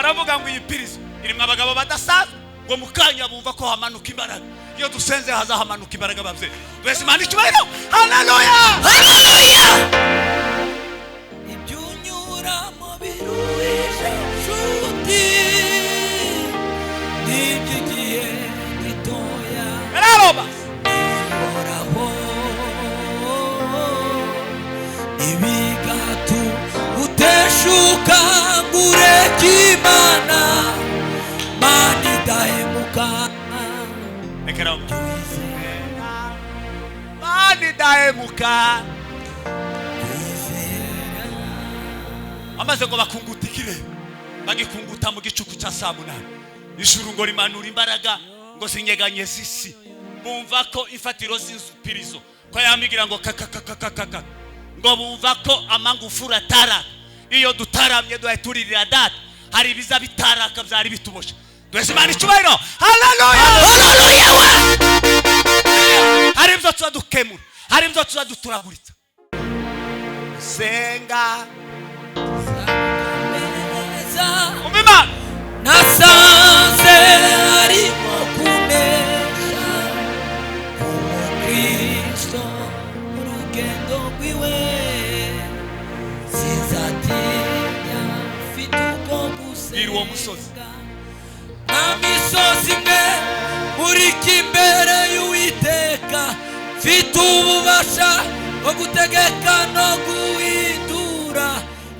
Baravuga ngo iyi pirizo irimo abagabo badasaza, ngo mu kanya bumva ko hamanuka imbaraga. Iyo dusenze hazahamanuka imbaraga. Babyeyi, duhese Imana icyubahiro. Haleluya! Haleluya! Ibyo unyuramo biruhije nshuti, n'iby'igihe gitoya. Rero bihoraho ntibigatu uteshuka ngo ureke Imana, Mana idahemuka. Rekera Mana idahemuka. Wizera. Amaze ngo bakunguta ikirere, bagikunguta mu gicuku cya saa 8. Ijuru ngo rimanura imbaraga ngo zinyeganye zisi, bumva ko imfatiro z'inzu pirizo ko yamigira ngo kakakakakaka, ngo bumva ko amangufuri ataraka. Iyo dutaramye duhaye turirira Data, hari ibiza bitaraka byari bituboshe. Duhese Imana icyubahiro. Haleluya! Haleluya we! Hari ibyo tuza dukemura, hari ibyo tuza duturaguritsa. Senga. Neza. Umva Imana. Nasanze arimo kunesha umukristo mu rugendo rwiwe, sinzatinya, mfite uko Bwira uwo musozi. gusenga. Nta misozi imwe murika imbere y'Uwiteka, mfite ububasha bwo gutegeka no guhindura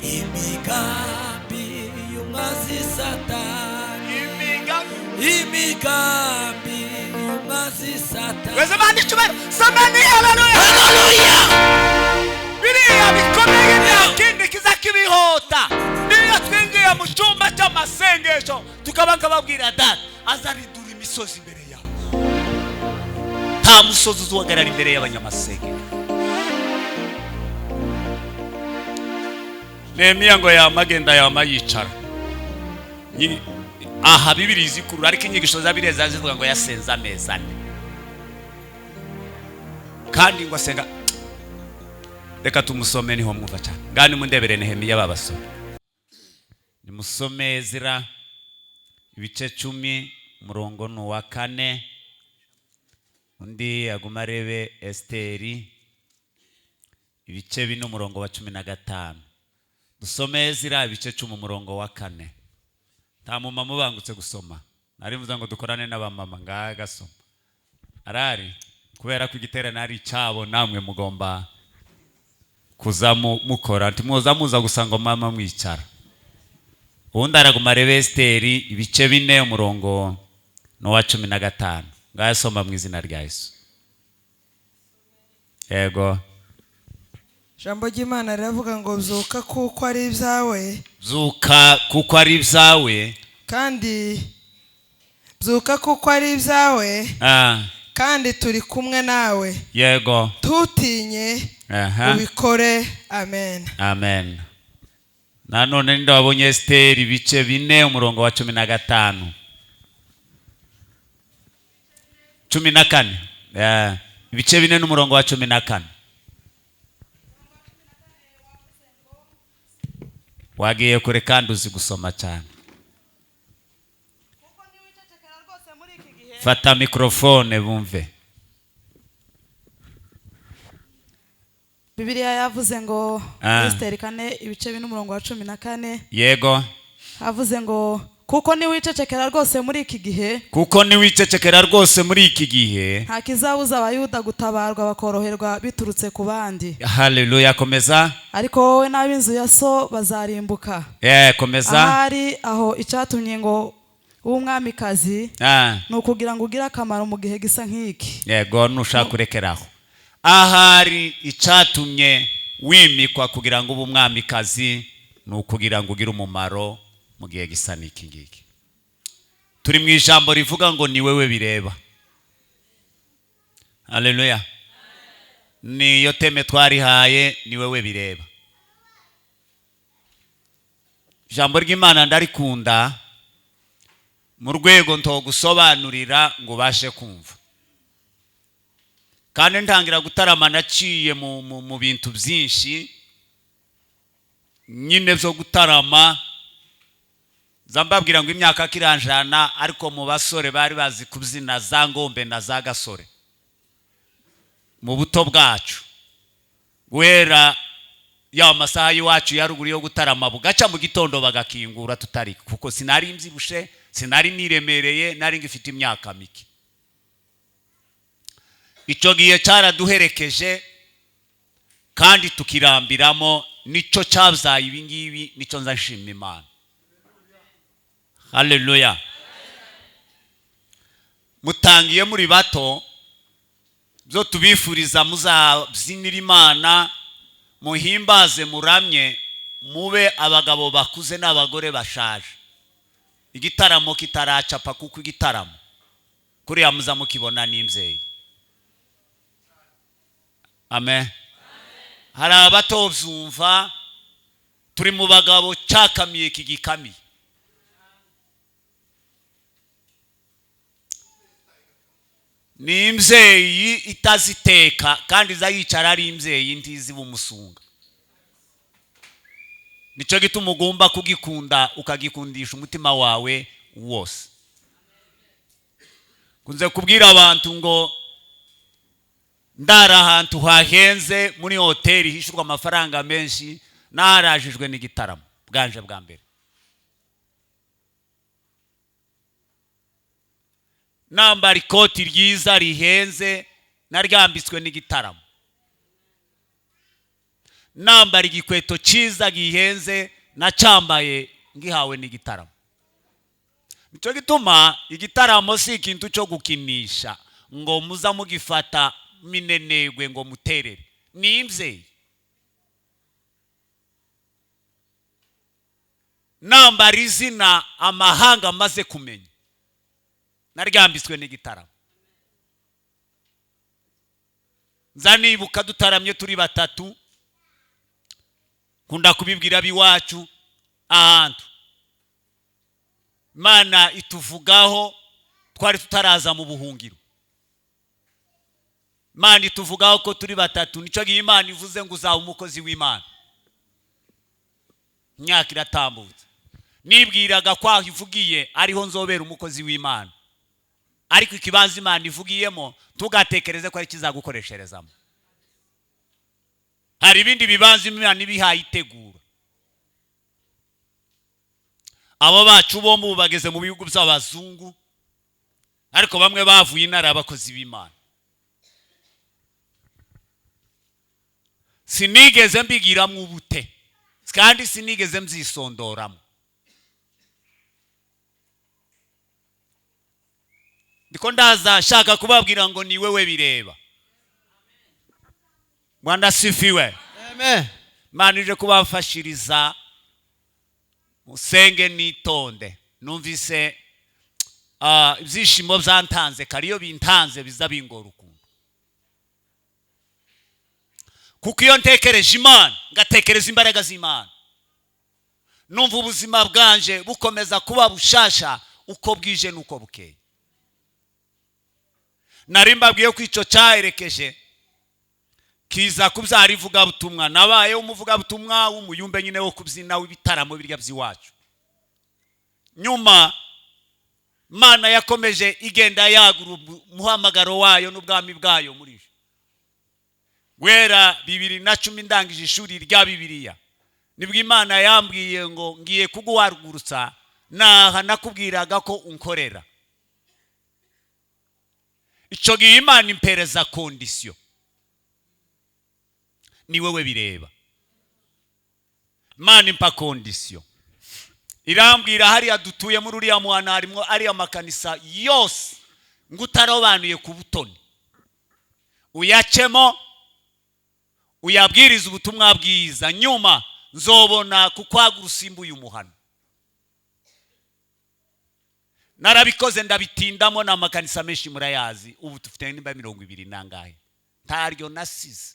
imigambi y'umwanzi Satani. Imigambi. Imigambi y'umwanzi Satani. Weze Imana icyubahiro. Samani, haleluya! Haleluya! Biriya bikomeye, nta kindi kiza kibihota. Niyo twinjiye mu cyumba cy'amasengesho, tukaba nkababwira Data azaridura imisozi imbere yawe. Nta musozi uzuhagarara imbere y'abanyamasengesho. Nehemiya ngo yama agenda, yama yicara. Aha Bibiri zikurura, ariko inyigisho za Bibiliya zivuga ngo yasenze amezi 4, kandi ngo asenga. Reka tumusome, niho mwumva cyane. Ngani mundebere Nehemiya babasome. Nimusome Ezira ibice 10, umurongo ni uwa 4. Undi aguma arebe Esiteri ibice 4, umurongo wa 15. Dusome Ezira ibice 10, umurongo wa 4. Nta mumama ubangutse gusoma. Nari mvuze ngo dukorane n'abamama. Ngaha gasoma arari, kubera ko igiterane ari icyabo, namwe mugomba kuza mukora. Ntimuza muza gusa ngo mama mwicara. Ubundi araguma arebe Esiteri ibice 4, umurongo ni uwa 15. Ngaho soma mu izina rya Yesu. Yego. Ijambo ry'Imana riravuga ngo: "Byuka kuko ari ibyawe." Byuka kuko ari ibyawe. Kandi byuka kuko ari ibyawe, kandi turi kumwe nawe. Tutinye, ubikore. Amen. Amen. Nanone ninde wabonye Esiteri ibice 4, umurongo wa 15? 14. Ibice 4 n'umurongo wa 14. Wagiye kure kandi uzi gusoma cyane. Fata mikrofone bumve. Bibiliya yavuze ngo, Esiteri 4, ibice 4, umurongo wa 14. Havuze ngo: "Kuko niwicecekera rwose muri iki gihe, Kuko niwicecekera rwose muri iki gihe, nta kizabuza Abayuda gutabarwa bakoroherwa biturutse ku bandi. Haleluya, komeza. Ariko wowe n'ab'inzu ya so bazarimbuka." Komeza. Ahari aho icyatumye ngo w'umwamikazi ni ukugira ngo ugire akamaro mu gihe gisa nk'iki. Yego, nushaka urekeraho. Ahari icyatumye wimikwa kugira ngo ube umwamikazi ni ukugira ngo ugire umumaro mu gihe gisa n'iki ngiki. Turi mu ijambo rivuga ngo ni wewe bireba. Haleluya! Niyo thème twarihaye, ni wewe bireba. Ijambo ry'Imana ndarikunda mu rwego ntogusobanurira ngo ubashe kumva. Kandi ntangira gutarama naciye mu bintu byinshi nyine byo gutarama. Nza mbabwira ngo imyaka kiranjana, ariko mu basore bari bazi kubyina za ngombe na za gasore mu buto bwacu, guhera ya masaha y'iwacu ya ruguru yo gutarama, bugaca mu gitondo bagakingura tutari, kuko sinari mbyibushe, sinari niremereye, nari ngifite imyaka mike. Icyo gihe cyaraduherekeje kandi tukirambiramo, nicyo cyabyaye ibi ngibi, nicyo nza nshima Imana. Haleluya! Mutangiye muri bato, byo tubifuriza muzabyinira Imana, muhimbaze, muramye, mube abagabo bakuze n'abagore bashaje igitaramo kitaracapa, kuko igitaramo kuriya muza mukibona n'imbyeyi. Amen. Hari abatobyumva, turi mu bagabo cakamiye kigikamiye. Ni imbyeyi itaziteka kandi iza yicara ari imbyeyi, ntizi bumusunga. Nicyo gituma ugomba kugikunda, ukagikundisha umutima wawe wose. Kunze kubwira abantu ngo ndara ahantu hahenze muri hoteli hishyurwa amafaranga menshi, narajijwe n'igitaramo bwanje bwa mbere. Nambara ikoti ryiza rihenze, naryambitswe n'igitaramo. Nambara igikweto cyiza gihenze, nacyambaye ngihawe n'igitaramo. Nicyo gituma igitaramo si ikintu cyo gukinisha ngo muza mugifata minenegwe ngo muterere. Ni imbyeyi. Nambara izina amahanga amaze kumenya, naryambitswe n'igitaramo. Nza nibuka dutaramye turi batatu, nkunda kubibwira ab'iwacu, ahantu Imana ituvugaho twari tutaraza mu buhungiro. Imana ituvugaho ko turi batatu. Nicyo gihe Imana ivuze ngo uzaba umukozi w'Imana. Imyaka iratambutse, nibwiraga ko aho ivugiye ariho nzobera umukozi w'Imana, ariko ikibanza Imana ivugiyemo tugatekereze ko ari kizagukoresherezamo. Hari ibindi bibanza Imana ibihaye itegura. Abo bacu bombi ubu bageze mu bihugu by'abazungu, ariko bamwe bavuye inara abakozi b'Imana. Sinigeze mbigiramo ubute kandi sinigeze mbyisondoramo. Ndiko ndaza shaka kubabwira ngo ni wewe bireba. Bwana sifiwe. Amen. Imana ije kubafashiriza, musenge nitonde. Numvise ibyishimo byantanze kare, iyo bintanze biza bingora ukuntu, kuko iyo ntekereje Imana ngatekereza imbaraga z'Imana, numva ubuzima bwanje bukomeza kuba bushasha uko bwije n'uko bukeye. Nari mbabwiye ko icyo cyaherekeje kiza kubyara ivugabutumwa. Nabaye umuvugabutumwa w'umuyumbe nyine wo kubyina w'ibitaramo birya by'iwacu. Nyuma Imana yakomeje igenda yagura umuhamagaro wayo n'ubwami bwayo muri je. Guhera 2010 ndangije ishuri rya Bibiliya, nibwo Imana yambwiye ngo ngiye kuguhagurutsa, naha nakubwiraga ko unkorera. Icyo gihe Imana impereza kondisiyo, ni wewe bireba. Imana impa kondisiyo, irambwira hariya dutuye muri uriya muhana harimo ariya makanisa yose ngo utarobanuye ku butoni uyacemo uyabwiriza ubutumwa bwiza, nyuma nzobona kukwagura usimbuye umuhano. Narabikoze ndabitindamo, na makanisa menshi murayazi, ubu dufite nimba 20 nangahe, ntaryo nasize.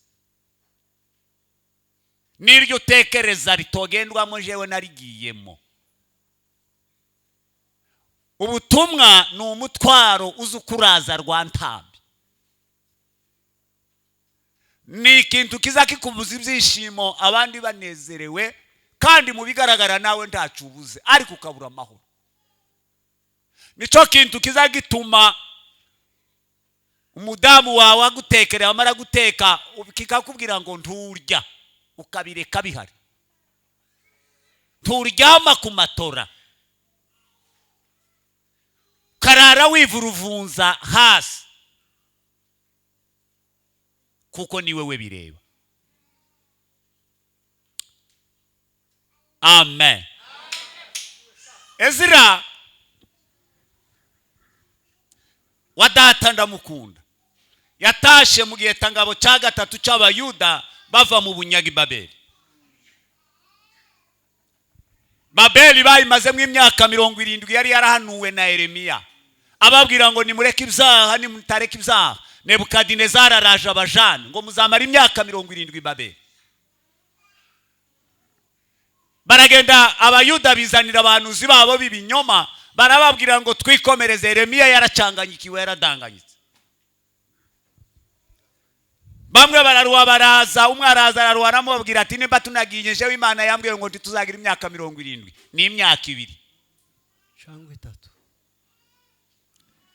Niryo utekereza ritogendwamo jewe narigiyemo. Ubutumwa ni umutwaro uza ukuraza rwa ntambi, ni ikintu kiza kikubuza ibyishimo abandi banezerewe, Kandi mu bigaragara nawe ntacyo ubuze, ariko ukabura amahoro. Nico kintu kizagituma umudamu wawe agutekerera, amara guteka kikakubwira ngo nturya, ukabireka bihari. Nturyama ku matora, karara wivuruvunza hasi, kuko ni wewe bireba. Amen. Ezra wa data ndamukunda, yatashe mu gihe tangabo cya gatatu cy'Abayuda bava mu bunyagi Babeli. Babeli bayimazemo imyaka 70 yari yarahanuwe na Yeremiya, ababwira ngo nimureke ibyaha, nimutareke ibyaha Nebukadinezari araje abajana, ngo muzamara imyaka 70 Babeli. Baragenda Abayuda bizanira abahanuzi babo b'ibinyoma, barababwira ngo twikomereze. Yeremiya yaracanganyikiwe, yaradanganyitse. Bamwe bararuwa baraza, umwe araza araruwa aramubwira ati nimba tunagiye jewe Imana yambwiye ngo ntituzagira imyaka 70, ni imyaka 2 cyangwa 3.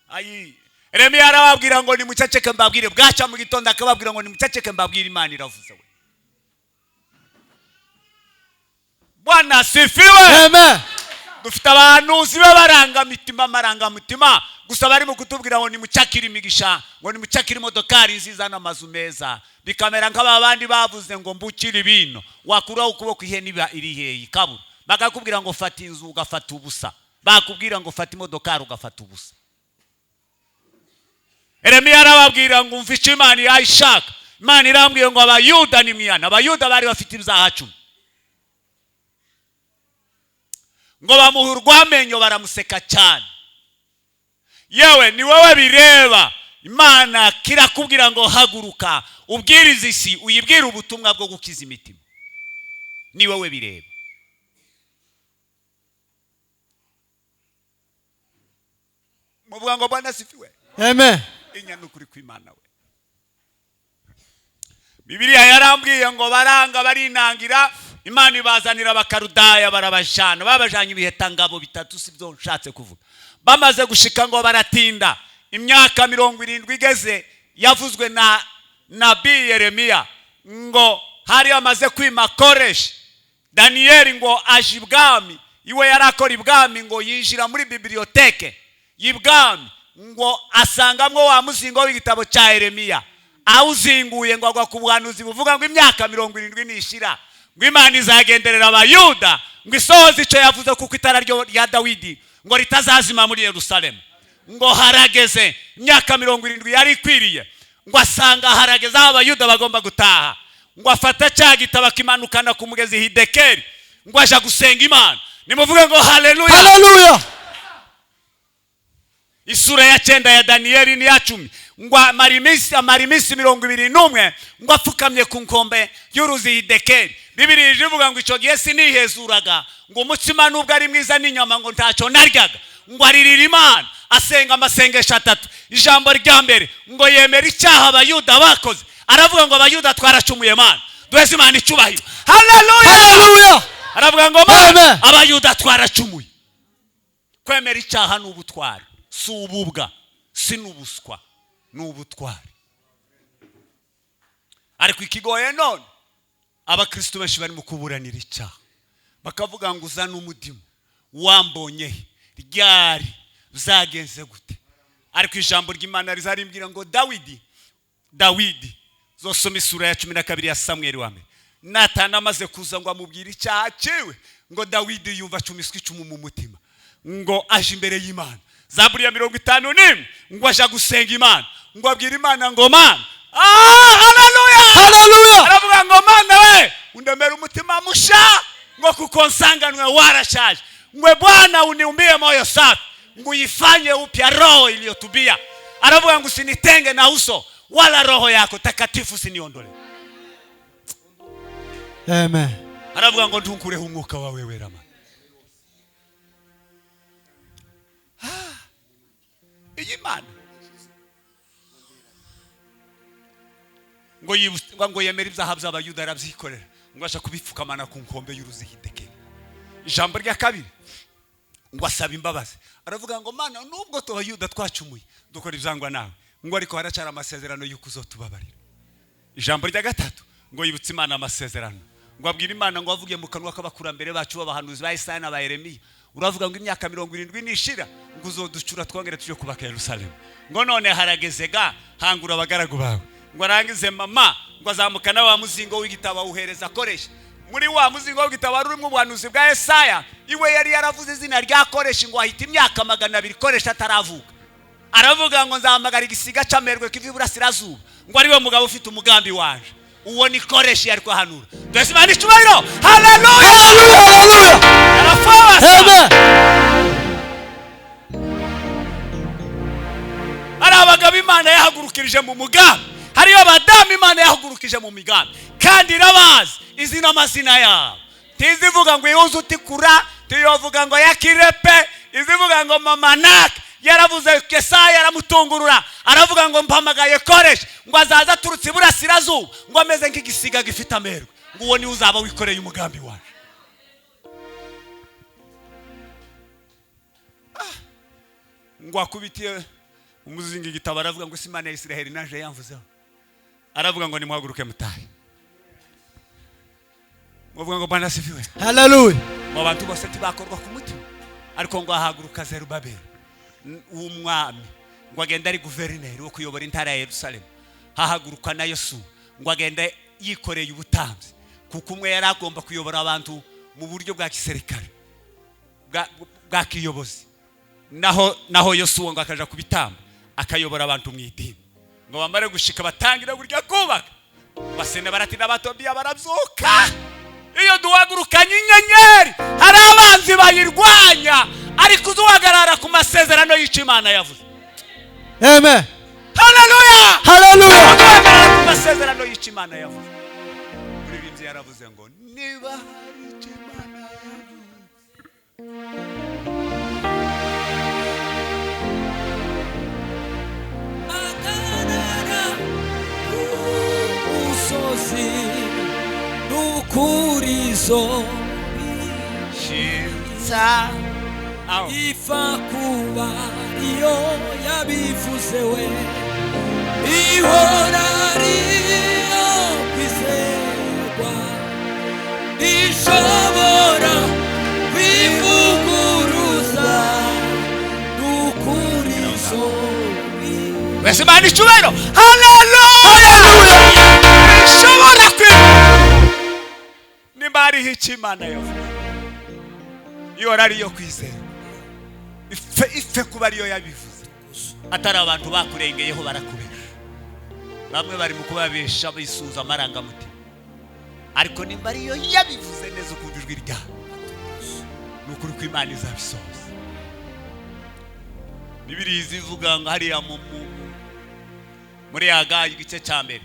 Ayi Yeremiya arababwira ngo nimuceceke mbabwire. Bwaca mu gitondo akababwira ngo nimuceceke mbabwire, Imana iravuze we. Bwana sifiwe. Amen. Dufite abahanuzi b'abarangamitima, amarangamutima gusa, barimo kutubwira ngo nimucakire imigisha, ngo nimucakire imodokari nziza n'amazu meza, bikamera nk'aba bandi bavuze ngo mbukire ibintu, wakuraho ukuboko ihene iba iri hehe ikabura. Bakakubwira ngo fata inzu ugafata ubusa, bakubwira ngo fata imodokari ugafata ubusa. Yeremiya arababwira ngo umva icyo Imana yayishaka. Imana irambwiye ngo Abayuda ni mwihana. Abayuda bari bafite ibyaha 10, ngo bamuha urwamenyo baramuseka cyane. Yewe ni wowe bireba, Imana kirakubwira ngo haguruka ubwirize isi, uyibwire ubutumwa bwo gukiza imitima. Ni wowe bireba. Muvuga ngo Bwana sifiwe. Amen. Inya nukuri kw'Imana we. Bibiliya yarambwiye ngo baranga barinangira, Imana ibazanira abakarudaya barabajana, babajanye ibihetangabo 3, sibyo nshatse kuvuga. Bamaze gushika ngo baratinda imyaka 70 igeze, yavuzwe na nabii Yeremiya ngo hari amaze kwima Koreshi. Daniyeli ngo aje ibwami, iwe yarakora ibwami, ngo yinjira muri biblioteke y'ibwami, ngo asangamwo wa muzingo w'igitabo cya Yeremiya. Awuzinguye ngo agwa ku buhanuzi buvuga ngo imyaka 70 nishira, ngo Imana izagenderera Abayuda, ngo isohoze icyo yavuze, kuko itara rya Dawidi ngo ritazazima muri Yerusalemu. Ngo harageze imyaka 70 yari ikwiriye, ngo asanga harageze aho Abayuda bagomba gutaha. Ngo afata cya gitabo akimanukana ku mugezi Hidekeli, ngo aja gusenga Imana. Nimuvuge ngo haleluya. Haleluya. Isura ya 9 ya Daniyeli ni ya 10. Ngo amara iminsi 21 ngo apfukamye ku nkombe y'uruzi Hidekeli. Bibiliya ivuga ngo icyo gihe sinihezuraga, ngo umutsima nubwo ari mwiza n'inyama ngo ntacyo naryaga. Ngo aririra Imana, asenga amasengesho 3. Ijambo rya mbere ngo yemera icyaha Abayuda bakoze, aravuga ngo Abayuda twaracumuye Mana, duheze Imana icyubahiro. Haleluya. Haleluya. Aravuga ngo Mana, Abayuda twaracumuye. Kwemera icyaha ni ubutwari, si ububwa, si n'ubuswa, ni ubutwari. Ariko ikigoye none abakristo benshi barimo kuburanira icyaha, bakavuga ngo uzane umudimu wambonye ryari, zagenze gute? Ariko ijambo ry'Imana rizarimbwira ngo Dawidi zosoma isura ya 12 ya Samweli wa mbere, Natana amaze kuza ngo amubwire icyaha cyiwe, ngo Dawidi yumva acumiswe icumu mu mutima, ngo aje imbere y'Imana. Zaburi ya 51 ngo aja gusenga Imana, ngo abwira Imana ngo Mana, haleluya, haleluya. Aravuga ngo Mana we undemera umutima musha, ngo kuko nsanganwe warashaje, ngwe Bwana uniumbie moyo safi, ngo uyifanye upya roho iliyotubia. Aravuga ngo usinitenge na uso wala roho yako takatifu usiniondole. Amen. Aravuga ngo ntunkureho umwuka wawe wera Mana. Iyi Mana ngo yemera ibyaha by'Abayuda arabyikorera, ngo aje kubipfukamana ku nkombe y'uruzi Hidekeli. Ijambo rya kabiri ngo asaba imbabazi, aravuga ngo Mana, nubwo tubayuda twacumuye dukora ibyangwa nawe, ngo ariko haracyari amasezerano y'uko uzotubabarira. Ijambo rya gatatu ngo yibutse Imana amasezerano, ngo abwire Imana ngo avuge mu kanwa k'abakurambere bacu b'abahanuzi ba Yesaya na ba Yeremiya, uravuga ngo imyaka 70 nishira ngo uzoducura twongere tuje kubaka Yerusalemu. Ngo none harageze ga hangura abagaragu bawe. Ngo arangize mama ngo azamuka na wa muzingo w'igitabo awuhereza Koresha. Muri wa muzingo w'igitabo wari urimo ubuhanuzi bwa Yesaya, iwe yari yaravuze izina rya Koresha ngo ahita imyaka 200 Koresha ataravuka. Aravuga ngo nzahamagara igisiga cy'amerwe kiva iburasirazuba, ngo ariwe mugabo ufite umugambi wanje. Uwo ni Koresha yari kuhanura. Mbese Imana icyubahiro. Haleluya, Haleluya. Amen. Hari abagabo Imana yahagurukirije mu mugambi, hariyo abadamu Imana yahagurukije mu migambi, kandi irabazi izina amazina yabo. Tizivuga ngo ihuze utikura, tiyovuga ngo yakirepe, izivuga ngo mama nak yaravuze Yesaya yaramutungurura, aravuga ngo mpamagaye Koresha ngo azaza aturutse iburasirazuba, ngo ameze nk'igisiga gifite amerwe, ngo uwo niwe uzaba wikoreye umugambi waje. Ngo akubitiye umuzingi igitabo, aravuga ngo Imana ya Isiraheli naje yamvuzeho. Aravuga ngo nimuhaguruke mutahe. Muvuga ngo Bwana asifiwe. Haleluya. Mu bantu bose tibakorwa ku mutima, ariko ngo ahaguruka Zerubabeli w'umwami ngo agende ari guverineri wo kuyobora intara ya Yerusalemu. Hahaguruka na Yosuwa ngo agende yikoreye ubutambyi, kuko umwe yari agomba kuyobora abantu mu buryo bwa gisirikare bwa kiyobozi, naho Yosuwa ngo akaja kubitamba akayobora abantu mu idini. Ngo bamare gushika batangira burya kubaka, basene baratina batobiya barabyuka. Iyo duhagurukanye inyenyeri hari abanzi bayirwanya, ariko uzuhagarara ku masezerano y'icyo Imana yavuze. Amen. Haleluya, Haleluya. Uzuhagarara ku masezerano y'icyo Imana yavuze. Muririmbyi yaravuze ngo niba hari icyo Imana yavuze, agarara umusozi n'ukurizo shitsa ifa kuba iyo yabivuze we, ihora ariyo kwizerwa, ishobora kwivuguruza n'ukurizo. Mbese Imana icyubahiro. Haleluya. Ishobora kwivuguruza. Nimba hariho icyo Imana yavuze, ihora ariyo kwizerwa, ife kuba ariyo yabivuze, atari abantu bakurengeyeho barakubesha. Bamwe bari mu kubabesha bisuza amarangamutima, ariko nimba ariyo yabivuze neza ukumva ijwi ryayo, ni ukuri ko Imana izabisohoza. Bibiliya ivuga ngo hariya muri Hagayi igice cya mbere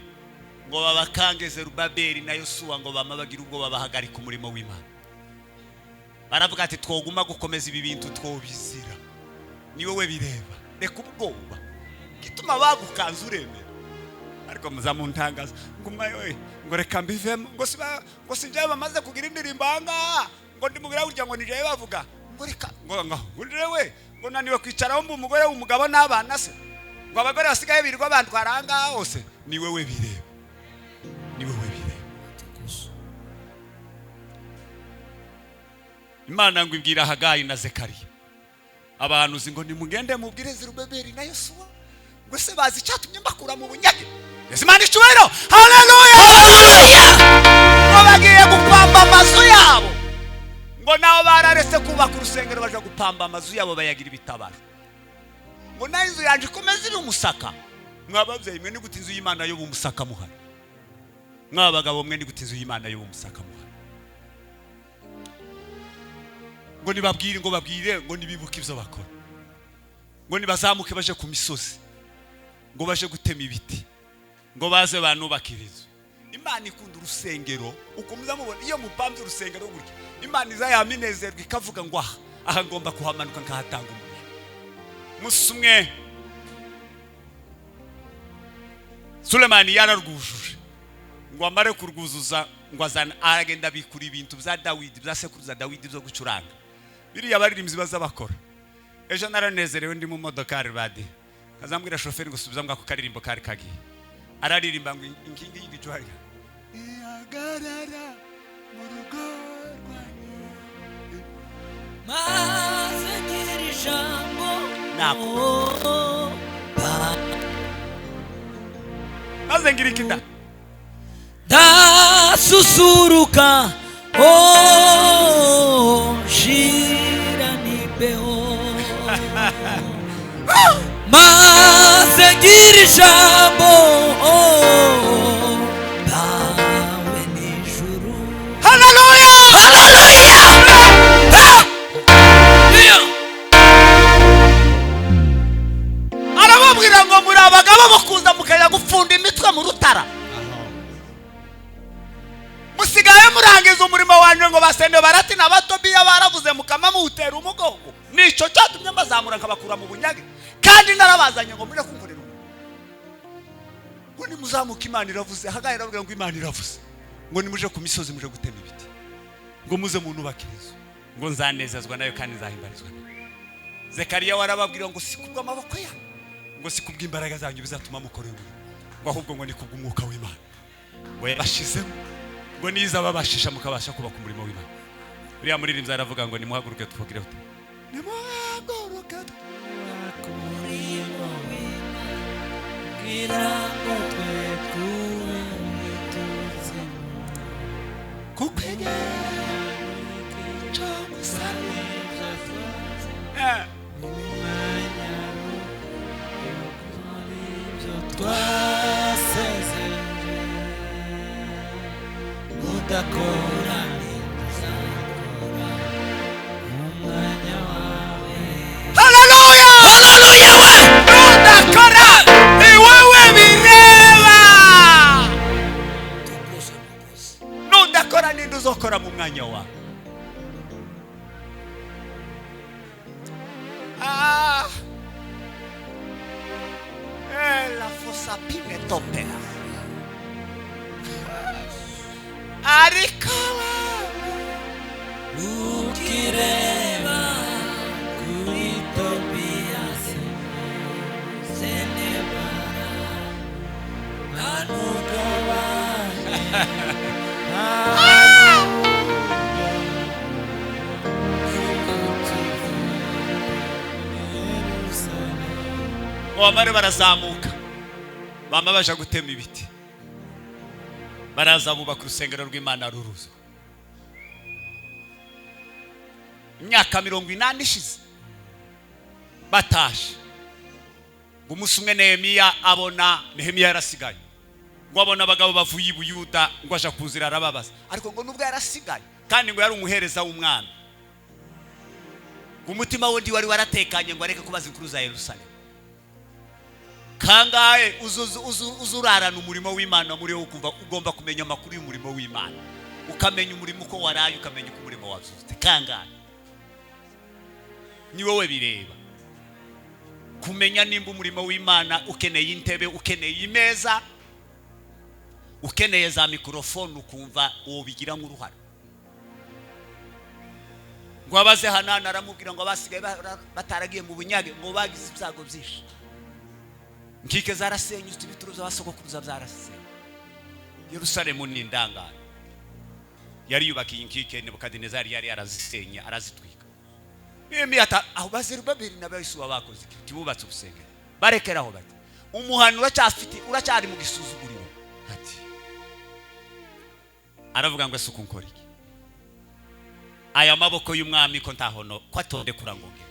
ngo babakange Zerubabeli na Yosuwa ngo bama bagira ubwo babahagarika umurimo w'Imana. Baravuga ati twoguma gukomeza ibi bintu twobizira, ni wowe bireba, reka ubwoba gituma bagukanza uremera. Ariko muzamuntangaza ngo we ngo reka mbivemo, ngo ngo sinjaye bamaze kugira indirimbo ahangaha, ngo ndimubwira burya ngo nijaye bavuga ngo reka ngo ngo ngo naniwe kwicaraho mba umugore w'umugabo n'abana se, ngo abagore basigaye birirwa bantwara ahangaha hose. Ni wowe bireba, ni wowe bireba. Imana ngo ibwira Hagayi na Zekariya abahanuzi ngo nimugende mubwire Zerubabeli na Yosuwa ngo se bazi icyatumye mbakura mu bunyage. Imana icyubahiro. Haleluya. Ngo bagiye gupamba amazu yabo, ngo nabo bararetse kubaka urusengero baje gupamba amazu yabo bayagira ibitabaro, ngo nayo inzu yanje ikomeze iri umusaka. Mwababyeyi mwe ni gute inzu y'Imana yo umusaka muhari? Mwabagabo mwe ni gute inzu y'Imana yo umusaka muhari? Ngo nibabwire, ngo babwire, ngo nibibuke ibyo bakora, ngo nibazamuke baje ku misozi, ngo baje gutema ibiti, ngo baze banubakira inzu. Imana ikunda urusengero, ukomeza mubona iyo mupambye urusengero gutya, Imana iza yaminezerwa ikavuga ngo aha ngomba kuhamanuka nkahatanga umugisha. Umunsi umwe Sulemani yararwujuje, ngo amare kurwuzuza ngo azana aragenda bikura ibintu bya Dawidi, bya sekuruza Dawidi byo gucuranga. Biriya baririmbyi baza bakora. Ejo naranezerewe ndi mu modokari badi. Kazambwira shoferi ngo subiza ngo karirimbo kari kagiye. Araririmba ngo inkingi y'igicuhari. Ihagarara mu rugo rwanjye. Maze ngira ijambo. Nako. Maze ngira ikinda. Ndasusuruka oh shira nibeho. Maze ngira ijambo oh bawe n'ijuru. Haleluya! Haleluya! Arababwira ngo muri abagabo bakuza mukajya gupfunda imitwe mu rutara. Musigaye murangiza umurimo wanje ngo basende barati na Batobiya baravuze mukama muutera umugongo. Nico cyatumye mbazamura nkabakura mu bunyage kandi narabazanye ngo mure kunkorera umurimo. Ngo nimuzamuka Imana iravuze, Hagayi aravuga ngo Imana iravuze. Ngo nimuje ku misozi muje gutema ibiti. Ngo muze mu nubake inzu. Ngo nzanezezwa nayo kandi nzahimbarizwa nayo. Zekariya warababwira ngo si kubwa amaboko yanyu, ngo si kubw'imbaraga zanyu bizatuma mukora umurimo, ngo ahubwo ngo ni kubw'umwuka w'Imana. Ngo yabashizemo, ngo niza babashisha mukabasha kubaka umurimo w'Imana. Uriya muririmbyi aravuga ngo nimuhaguruke twogire ute. Nimuhaguruke twubake umurimo w'Imana, kugira ngo twe tube tuzimu. Kuko igihe cyo gusana twasezeranye udakora ntuzakora umwanya wawe. Haleluya! Haleluya we! Udakora ni wewe bireba. Nudakora ninde uzokora mu mwanya wawe? Ah. La fossa pine topera. Ariko Ukireba kuri Tobiyasi Senebara ntanugabane bamare barazamuka, bama baje gutema ibiti, baraza bubaka urusengero rw'Imana ruruzo. Imyaka 80 ishize batashe. Ngo umunsi umwe Nehemiya abona, Nehemiya yarasigaye, ngo abona abagabo bavuye i Buyuda, ngo aja kuzira arababaza. Ariko ngo nubwo yarasigaye kandi ngo yari umuhereza w'umwami, ngo umutima we wari waratekanye ngo areke kubaza inkuru za Yerusalemu. Kangahe uzurarana umurimo w'Imana muri wowe, ukumva ugomba kumenya amakuru y'umurimo w'Imana, ukamenya umurimo uko waraye, ukamenya uko umurimo wabyutse. Kangahe ni wowe bireba kumenya nimba umurimo w'Imana ukeneye intebe, ukeneye imeza, ukeneye za mikrofone, ukumva ubigira nk'uruhare. Ngo abaze Hanani aramubwira ngo abasigaye bataragiye mu bunyage ngo bagize ibyago byinshi. Nkike zarasenyutse, ibituro by'abasogokuruza byarasenyutse. Yerusalemu ni indangare. Yari yubakiye inkike, Nebukadinezari yari arazisenye arazitwika. Nehemiya aho Bazerubabeli na Yosuwa bakoze iki? Tibubatse urusengero. Barekeraho bati umuhano uracyafite, uracyari mu gisuzuguriro. Ati aravuga ngo asuku nkora iki? Aya maboko y'umwami ko ntahono ko atondekura ngo ngere.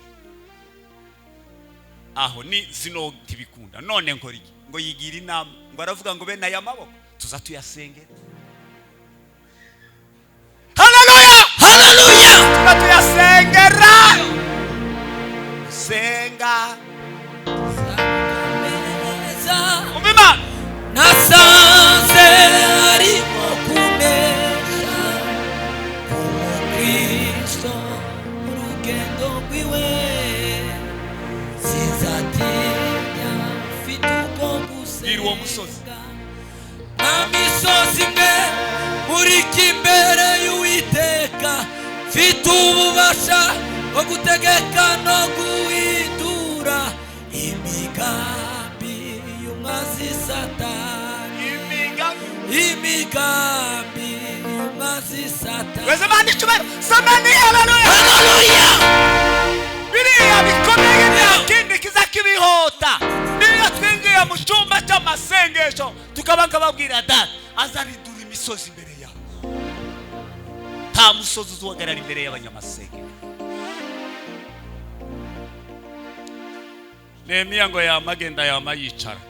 Aho ni zino tibikunda none nkora iki? Ngo yigira inama, ngo aravuga ngo bene aya maboko tuza tuyasengera. Haleluya! Haleluya! Tuza tuyasengera. Senga umima nasanze arimo kunesha umukristo mu rugendo rwiwe, sinzatinya mfite uko Bwira uwo musozi. gusenga. Nta misozi imwe Murika imbere y'Uwiteka, mfite ububasha bwo gutegeka no guhindura imigambi y'umwanzi Satani. Imigambi y'umwanzi Satani. Weze mani icyubahiro samani haleluya Haleluya. Biriya bikomeye nta kindi kiza kibihota. Niyo twinjiye mu cyumba cy'amasengesho tukaba nkababwira data azaridura imisozi imbere yawe. Nta musozi uzuhagarara imbere y'abanyamasengesho. Nehemiya ngo yamagenda yama yicara.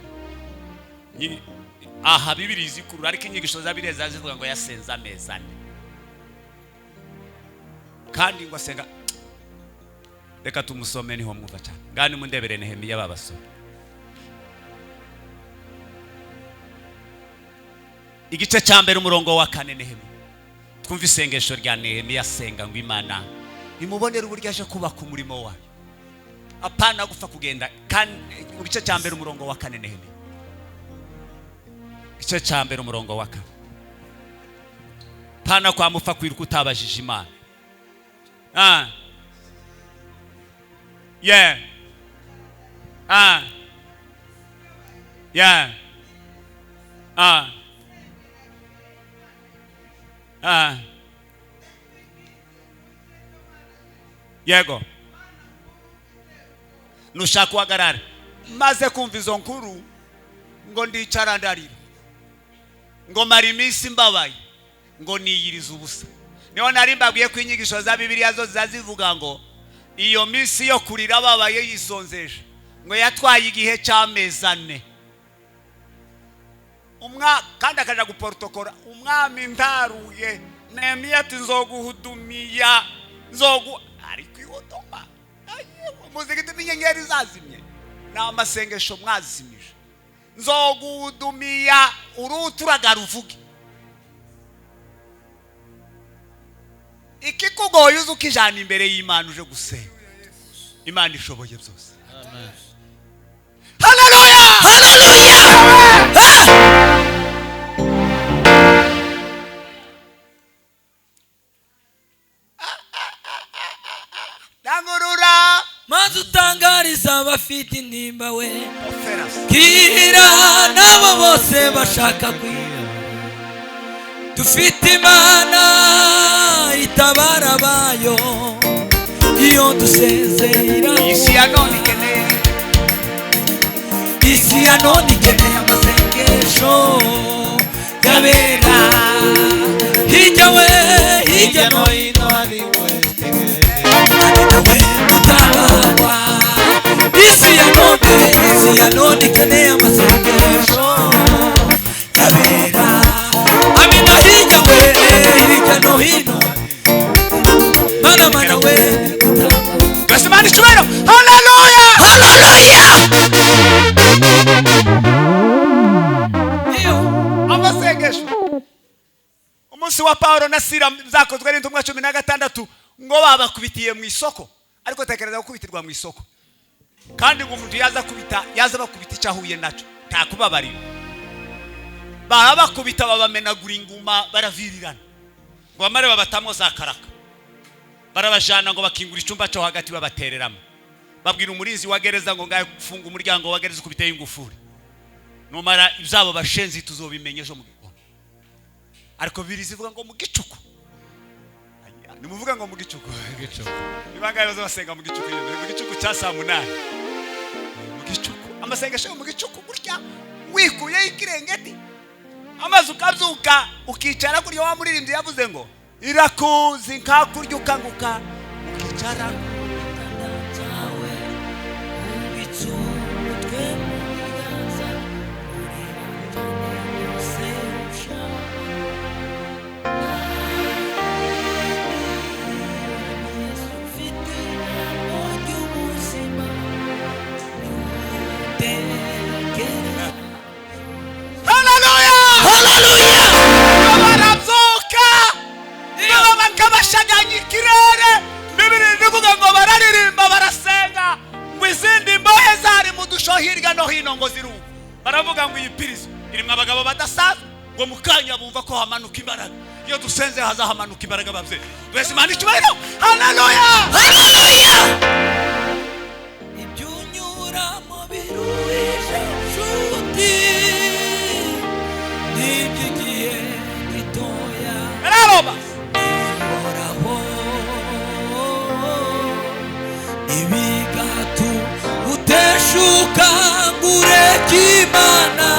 Aha Bibiri zikurura ariko inyigisho za Bibiliya zazivuga ngo yasenze amezi ane. Kandi ngo asenga. Reka tumusome niho mwumva cyane. Ngani mundebere Nehemiya babasome. Igice cya mbere umurongo wa 4 Nehemiya. Twumva isengesho rya Nehemiya asenga ngo Imana imubonere uburyo aje kubaka umurimo wayo. Apana gupfa kugenda. Kandi mu gice cya mbere umurongo wa 4 Nehemiya. Igice cya mbere umurongo wa 4. Pana kwa mupfa kwiruka utabajije Imana. Yeah. Yeah. Yego. Nushaka uhagarara. Maze kumva izo nkuru ngo ndicara ndarira. Ngo mara iminsi mbabaye. Ngo niyiriza ubusa. Niho nari mbabwiye ko inyigisho za Bibiliya zo zivuga ngo iyo minsi yo kurira babaye yisonzeje ngo yatwaye igihe cy'amezi ane. Kandi akaja guporotokora umwami ntaruye Nehemiya ati nzoguhudumiya nzogu ariko ihodoma muzigiti n'inyenyeri zazimye n'amasengesho mwazimije nzoguhudumiya uruturagara uvuge ikikugoye uzi ukijana imbere y'Imana uje gusenga. Imana ishoboye byose. Amen. Haleluya! Haleluya! Dangurura maze utangariza abafite intimba we. Bwira nabo bose bashaka kwiba. Dufite Imana itabara abayo iyo dusezera. Isi ya none ikeneye, isi ya none ikeneye amasengesho yabera hirya we hirya no hino hari we gutabarwa. Isi ya none ikeneye amasengesho yabera amina hirya we hirya no hino mana mana we Tusimane icyubahiro. Haleluya! Haleluya! Amasengesho. Umunsi wa Paulo na Sila zakozwe n'intumwa 16 ngo babakubitiye mu isoko. Ariko tekereza gukubitirwa mu isoko. Kandi ngo umuntu yaza kubita yaza bakubita icyo ahuye nacyo nta kubabarira. Barabakubita babamenagura inguma baravirirana. Ngo bamare babatamwo za karaka. Barabajana ngo bakingura icyumba cyo hagati babatereramo. Babwira umurinzi wa gereza ngo ngaye kufunga umuryango wa gereza ukubiteye ingufuri. Numara ibyabo bashenzi tuzobimenye ejo mu gitondo. Ariko birizivuga ngo mu gicuku. Nimuvuga ngo mu gicuku. Nibangaye bazasenga mu gicuku mu gicuku cya saa 8. Mu gicuku. Amasengesho mu gicuku gutya wikuye ikirengeti. Amazi ukabyuka ukicara kuri wa muririmbyi yavuze ngo irakuzi nkakurya ukanguka ukicara Haleluya! Haleluya! Barabyuka bakabashaganya ikirere. Bibiri ivuga ngo bararirimba barasenga ngo izindi mbohe zari mu dusho hirya no hino ngo ziruka. Baravuga ngo iyi pirizo irimo abagabo badasaza. Ngo mukanya bumva ko hamanuka imbaraga. Iyo dusenze hazahamanuka imbaraga babyeyi. Twese Imana icyubahiro. Haleluya! Haleluya! Ibyo unyuramo biruhije nshuti, n'iby'igihe gitoya bihoraho, ibigatu uteshuka ngo ureke Imana,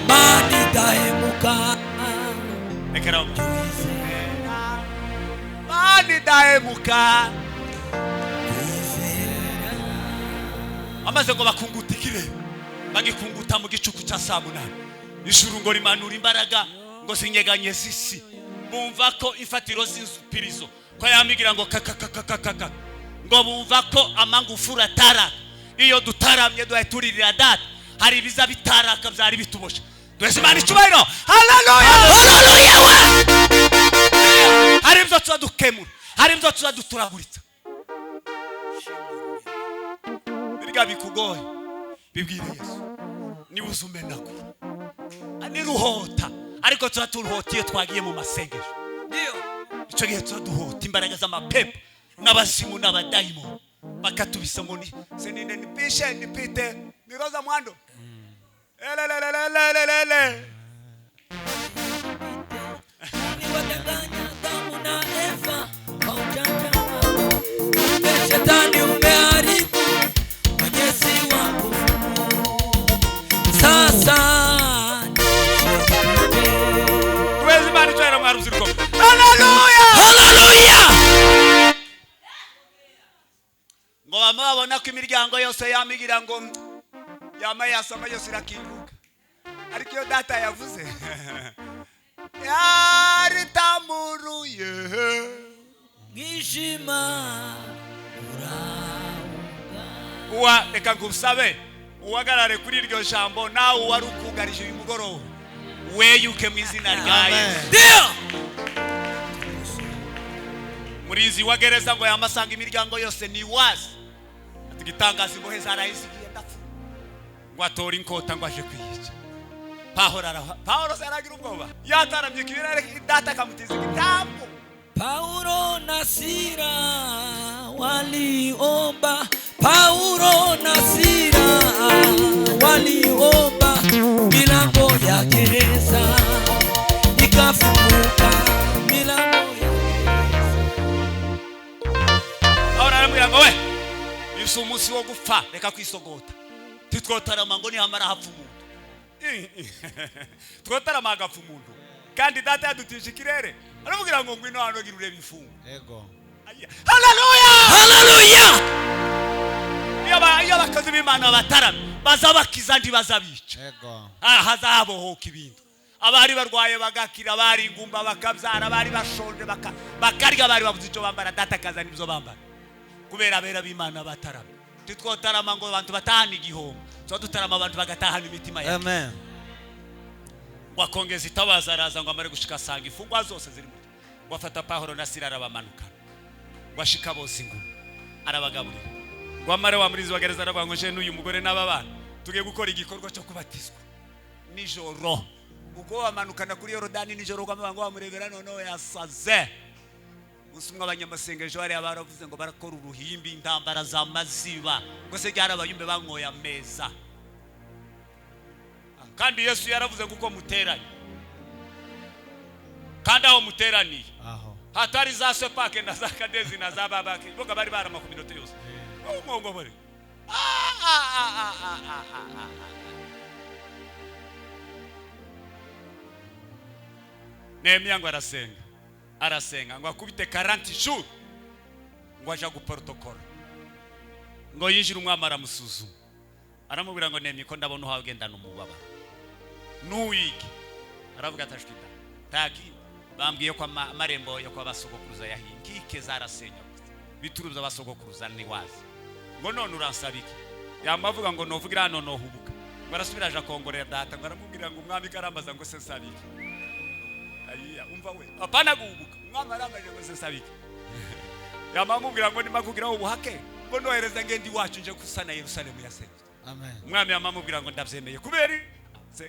Mana idahemuka. Mana idahemuka. Amaze ngo bakunguta ikirere, bagikunguta mu gicuku cya saa 8. Ijuru ngo rimanura imbaraga ngo zinyeganye zisi. Bumva ko imfatiro z'inzupirizo ko yamigira ngo kakakakakaka, ngo bumva ko amangufura ataraka. Iyo dutaramye duhaye turirira data, hari ibiza bitaraka byari bituboshe. Twese Imana icyubahiro. Haleluya! Haleluya! Hari ibyo tuzadukemura, hari ibyo tuzaduturaguritsa. Birya bikugoye bibwire Yesu, niwe uzumenagura niruhota. Ariko tuba turuhota iyo twagiye mu masengesho. Icyo gihe tuba duhota imbaraga z'amapepo n'abazimu n'abadayimoni, bakatubisa ngo ni seninde nipishe nipite niroza mwando elelelelelelele. Wadanganya Adamu na Eva kwa ujanja wao, shetani umeharibu mwenyezi wako. Sasa tuwezi Imana icyubahiro mwa rubyiruko. Haleluya! Haleluya! Ngo bamwe babona ko imiryango yose yamigira ngo yama yasama yose irakinguka, ariko iyo data yavuze yaritamuruye mwijima urauga. Uwa reka ngusabe uhagarare kuri iryo jambo, nawe wari ukugarije uyu mugoroba weyuke mu izina rya Yesu. Ndio Murinzi wa gereza ngo yamasanga imiryango yose ni wazi, ati gitangaza imbohe zarayizigiye ndapfa, ngo atore inkota ngo aje kwiyica. Pahoro aragira ubwoba, yataramye kibirare data akamutiza igitambo. Paulo na Sila waliomba, Paulo na Sila waliomba, milango ya gereza ikafunguka, milango ya gereza. Paulo aramubwira ngo we, uyu si umunsi wo gupfa, reka kwisogota. Titwotarama ngo nihamara hapfa umuntu. Twotarama hagapfa umuntu. Kandi data yadutije ikirere, aramubwira ngo ngwino hano gira urebe imfungwa. Yego. Haleluya! Haleluya! Iyo abakozi b'Imana bataramye bazabakiza ntibazabica. Yego. Hazabohoka ibintu. Abari barwaye bagakira, abari ingumba bakabyara, abari bashonje bakarya, abari babuze icyo bambara, data akazana ibyo bambara. Kubera abera b'Imana bataramye. Titwotarama ngo abantu batahana igihombo, tuba dutarama abantu bagatahana imitima yabo. Amen. Ngo akongeza itabaza araza ngo amare gushika asanga imfungwa zose ziri mu. Ngo afata Pawulo na Sila arabamanukana, ngo ashika bose inguma arabagaburira. Ngo amare wa murinzi wa gereza aravuga ngo je n'uyu mugore n'aba bana tugiye gukora igikorwa cyo kubatizwa nijoro. Ubwo bamanukana kuri Yorodani nijoro, ngo bamurebera noneho yasaze. Usumwa abanyamasengesho bariya baravuze ngo barakora uruhimbi, intambara za maziba, ngo se byarabayumbe bankoye ameza. Kandi Yesu yaravuze ngo uko muteranye, kandi aho muteraniye aho hatari za sepake na za kadezi na za babake, boga bari baramakuminote yose. Ngo bari Nehemiya ngo arasenga, arasenga ngo akubite 40 jours ngo aja guprotokora, ngo yinjire umwami aramusuzuma, aramubwira ngo Nehemiya ko ndabona uhawe ugendana umubabaro nuwige. Aravuga ati ashwita taki bambwiye ko amarembo yo kwa basogokuruza yahiye, nkike zarasenyagutse, bituruza basogokuruza ni wazi, ngo none uransaba iki? Yamavuga ngo novugira hano nohubuka. Ngo arasubira aja kongorera data, ngo aramubwira ngo umwami karambaza ngo se nsaba iki? Ayiya umva we, apana guhubuka, umwami arambaje ngo se nsaba iki? Yamamubwira ngo nimakubwira ubuhake, ngo nohereza ngende iwacu nje kusana Yerusalemu yasenyutse. Amen. Umwami yamamubwira ngo ndabyemeye kubera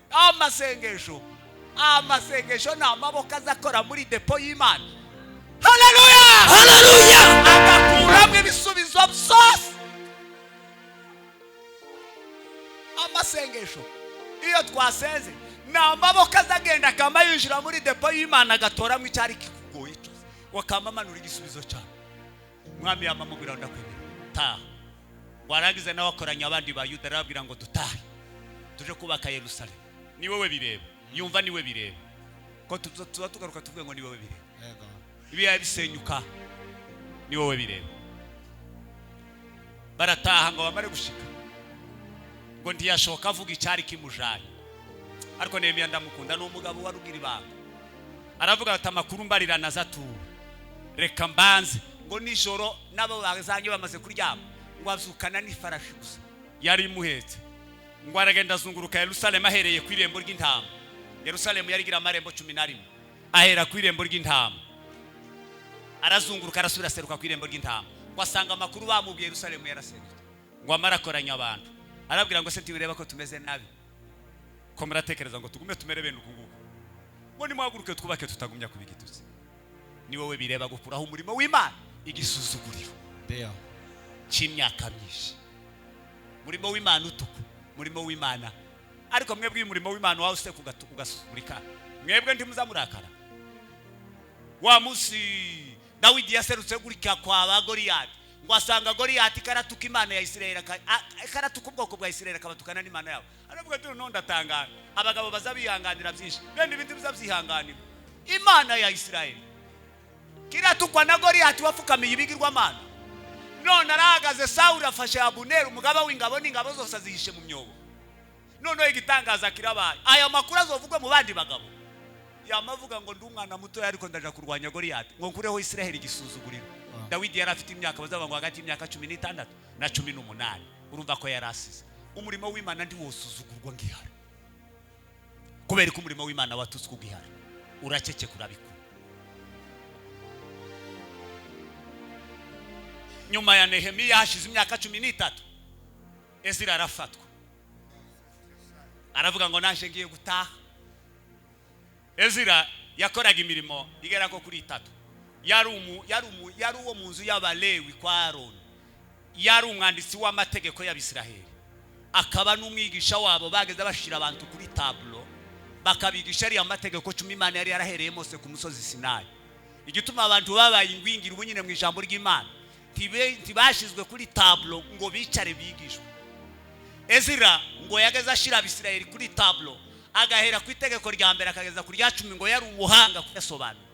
amasengesho. Amasengesho ni amaboko azakora muri depo y'Imana. Haleluya! Haleluya! Agakuramo ibisubizo byose. Amasengesho iyo twasenze ni amaboko azagenda akama yinjira muri depo y'Imana agatoramo icyari kikugoye cyose, wakamamanura igisubizo cyawe. Umwami yamamubwira ndakwemera taha. Warangiza nawe akoranya abandi ba Yuda arababwira ngo dutahe tuje kubaka Yerusalemu. Ni wowe bireba, yumva ni we bireba, ko tuba tugaruka tuvuge ngo ni wowe bireba. Ibiya bisenyuka ni wowe bireba. Barataha ngo bamare gushika ngo ntiyashoka avuga icyari kimujanye. Ariko Nehemiya ndamukunda, ni umugabo warugira ibanga. Aravuga ati amakuru mbarira nazatura, reka mbanze. Ngo nijoro nabo bazanye bamaze kuryama ngo azukana n'ifarashi gusa yari imuhetse, ngo aragenda azunguruka Yerusalemu ahereye ku irembo ry'intama. Yerusalemu yarigira amarembo 11, ahera ku irembo ry'intama arazunguruka arasubira aseruka ku irembo ry'intama. Ngo asanga amakuru bamubwiye Yerusalemu yaraserutse. Ngo amara akoranya abantu arabwira ngo se ntibireba ko tumeze nabi, ko muratekereza ngo tugume tumere bene uku nguku, ngo nimuhaguruke twubake tutagumya kubigitutsi. Ni wowe bireba gukuraho umurimo w'Imana igisuzuguriro cy'imyaka myinshi. Murimo w'Imana utuku, murimo w'Imana. Ariko mwebwe umurimo w'Imana wawe se ugasuzugurika, mwebwe ntimuzamurakara. Wa munsi Dawidi yaserutse gurika kwa ba Goliyati, ngo asanga Goliyati karatuka Imana ya Isirayeli, karatuka ubwoko bwa Isirayeli akabatukana n'Imana yabo. Aravuga ati none ndatangara, abagabo bazabihanganira byinshi, bende ibintu bizabyihanganira. Imana ya Isirayeli kiratukwa na Goliyati wafukamiye ibigirwamana. None arahagaze Sawuli afashe Abuneri umugaba w'ingabo n'ingabo zose azihishe mu myobo. Noneho igitangaza kirabaye, aya makuru azovugwa mu bandi bagabo. Yamavuga ngo ndi umwana muto ariko ndaja kurwanya Goliyati ngo nkureho Isirayeli igisuzuguriro. Dawidi yari afite imyaka bazavuga ngo hagati y'imyaka 16 na 18. Urumva ko yarasize. Umurimo w'Imana ndi wosuzugurwa ngihari, kubera ko umurimo w'Imana watutswe ugihari, uracece kurabikura. Nyuma ya Nehemiya hashize imyaka 13 Ezira arafatwa, aravuga ngo naje ngiye gutaha. Ezira yakoraga imirimo igera ko kuri 3. Yari uwo mu nzu y'Abalewi kwa Aroni, yari umwanditsi w'amategeko y'Abisiraheli, akaba n'umwigisha wabo. Bageze bashira abantu kuri tablo bakabigisha ari amategeko 10 Imana yari yarahereye Mose ku musozi Sinayi. Igituma abantu babaye ingwingira ubu nyine mu ijambo ry'Imana, ntibashizwe kuri tablo ngo bicare bigishwe. Ezira ngo yageze ashira Abisiraheli kuri tablo, agahera ku itegeko rya mbere akageza ku rya 10, ngo yari umuhanga kuyasobanura.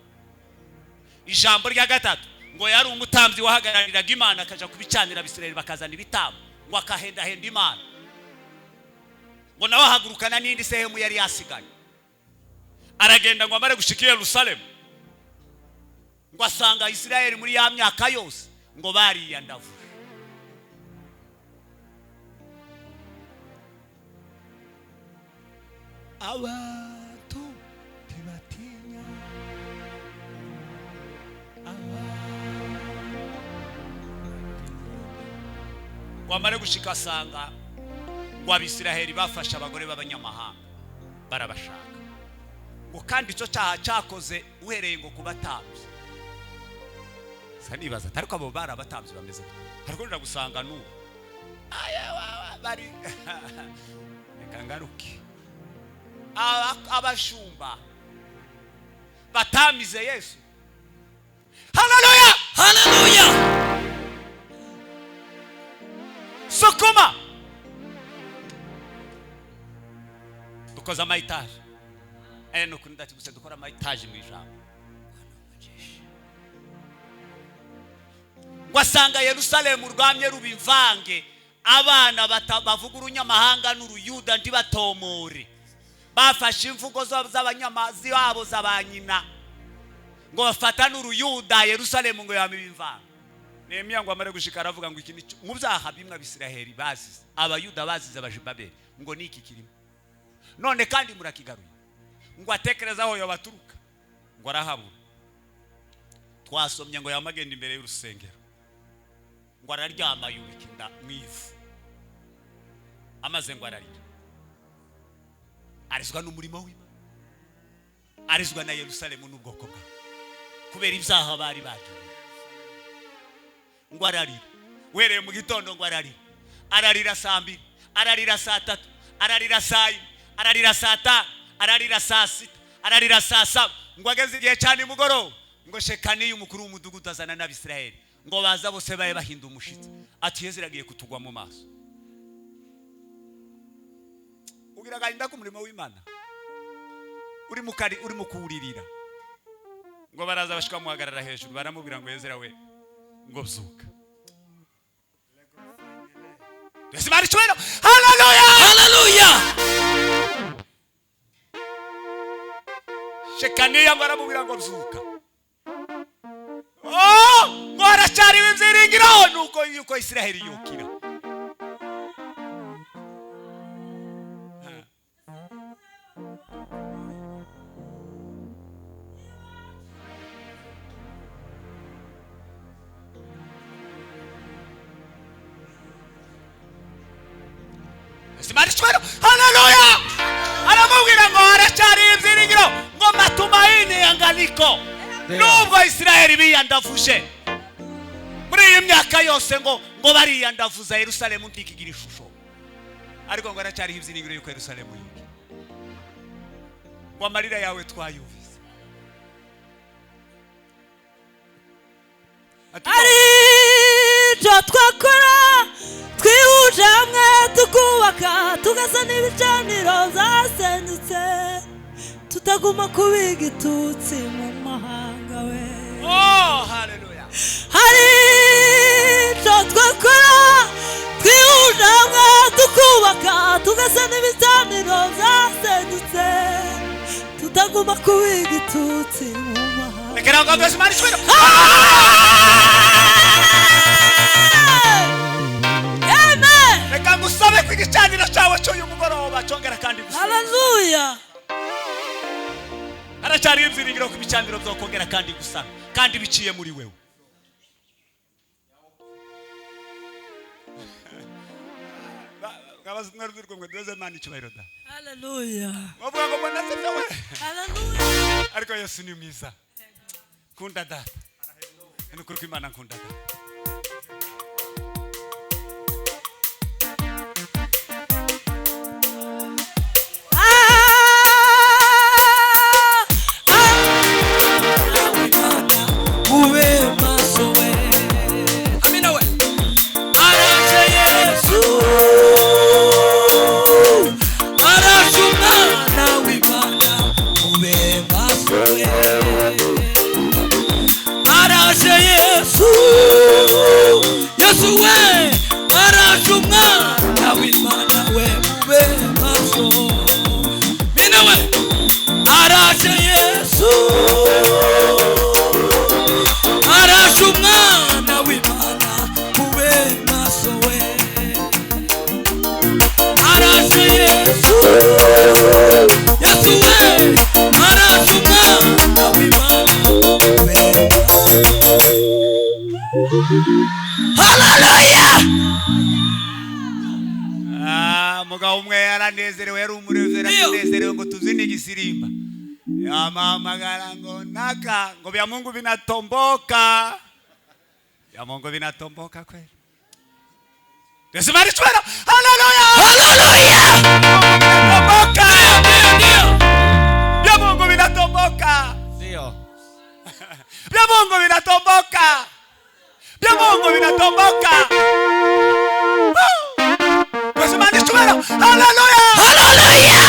Ijambo rya gatatu ngo yari umutambyi wahagarariraga Imana, akaja kubicanira Abisirayeli bakazana ibitambo, ngo akahendahenda Imana. Ngo nawe ahagurukana n'indi sehemu yari yasigaye, aragenda ngo amare gushika i Yerusalemu, ngo asanga Isirayeli muri ya myaka yose ngo bariyandavuje. Abantu ntibatinya, wamare gushika asanga ngo Abisiraheli bafashe abagore b'abanyamahanga barabashaka, ngo kandi icyo cyaha cyakoze uhereye ngo kubatambyi. Sa nibaza ariko abo barabatambyi bameze ariko ndagusanga n'ubu bari reka ngaruke. Abashumba batamize Yesu. Haleluya! Haleluya! Sukuma dukoza amayitaje. Nuko ndakiguse dukora amayitaje mu ijambo. Ngo asanga Yerusalemu rwamye rubimvange, abana bavuga urunyamahanga n'uruyuda ntibatomore. Bafashe imvugo z'abanyamazi babo z'abanyina, ngo bafata n'uruyuda Yerusalemu ngo yame imvange. Nehemiya ngo amare gushika aravuga ngo iki ni mu byaha bimwe Abisiraheli bazize, Abayuda bazize abaje Babeli, ngo niki kirimo none kandi murakigaruye. Ngo atekereza aho yabaturuka, ngo arahabura. Twasomye ngo yamagenda imbere y'urusengero, ngo araryama yubika inda mu ivu, amaze ngo ararira, arizwa n'umurimo w'Imana. Arizwa na Yerusalemu n'ubwoko bwawe kubera ibyaha bari bagiye. Ngo ararira uhereye mu gitondo, ngo ararira, ararira saa 2, ararira saa 3, ararira saa 4, ararira saa 5, ararira saa 6, ararira saa 7. Ngo ageze igihe cyane mugoroba, ngo Shekaniya umukuru w'umudugudu azana n'Abisirayeli, ngo baza bose baye bahinda umushitsi, ati Ezra agiye kutugwa mu maso. Ugira agahinda k'umurimo w'Imana uri mukari, urimo kuwuririra. Ngo baraza bashika muhagarara hejuru, baramubwira ngo Ezra we, ngo byuka. Haleluya, haleluya. Shekaniya ngo aramubwira ngo byuka. Oh, ngo haracyari ibyiringiro nuko yuko Isiraheli yokira. Haleluya. Aramubwira ngo haracyari ibyiringiro, ngo matumaini yangaliko. Nubwo Isiraheli biyandavuje muri iyi myaka yose, ngo bariyandavuza Yerusalemu ntikigira ishusho, ariko ngo haracyari ibyiringiro yuko Yerusalemu yuki. Ngo amarira yawe twayumvise. Ari ibyo twakora twihuje hamwe tukubaka, tugasa n'ibicaniro byasenyutse, tutaguma kubiga itutsi mu mahanga we. Oh, haleluya. Hari ibyo twakora twihuje hamwe tukubaka, tugasa n'ibicaniro byasenyutse, tutaguma kubiga itutsi mu mahanga. Reka nawe ngo Imana ishobora. Amen. Reka ngusabe ko igicaniro cyawe cy'uyu mugoroba cyongera kandi gusa. Haleluya. Haracyari ibyiringiro ko ibicaniro byokongera kandi gusa, kandi biciye muri wewe. Ngabaza mwaruzirwe ngo duze Imana icyubahiro da. Haleluya. Bavuga ngo mbona sibyo we. Haleluya. Ariko Yesu ni mwiza. Kunda data. Ni ukuri kw'Imana nkunda data. Mugabo umwe yaranezerewe, yari umurevera anezerewe ngo tuzine igisirimba. Yamamagara ngo naka, ngo bya Mungu binatomboka. Bya Mungu binatomboka kweli. Yesu marichwera. Haleluya. Haleluya. Binatomboka. Bya Mungu binatomboka. Ndio. Bya Mungu binatomboka. Bya Mungu binatomboka. Yesu marichwera. Haleluya. Haleluya.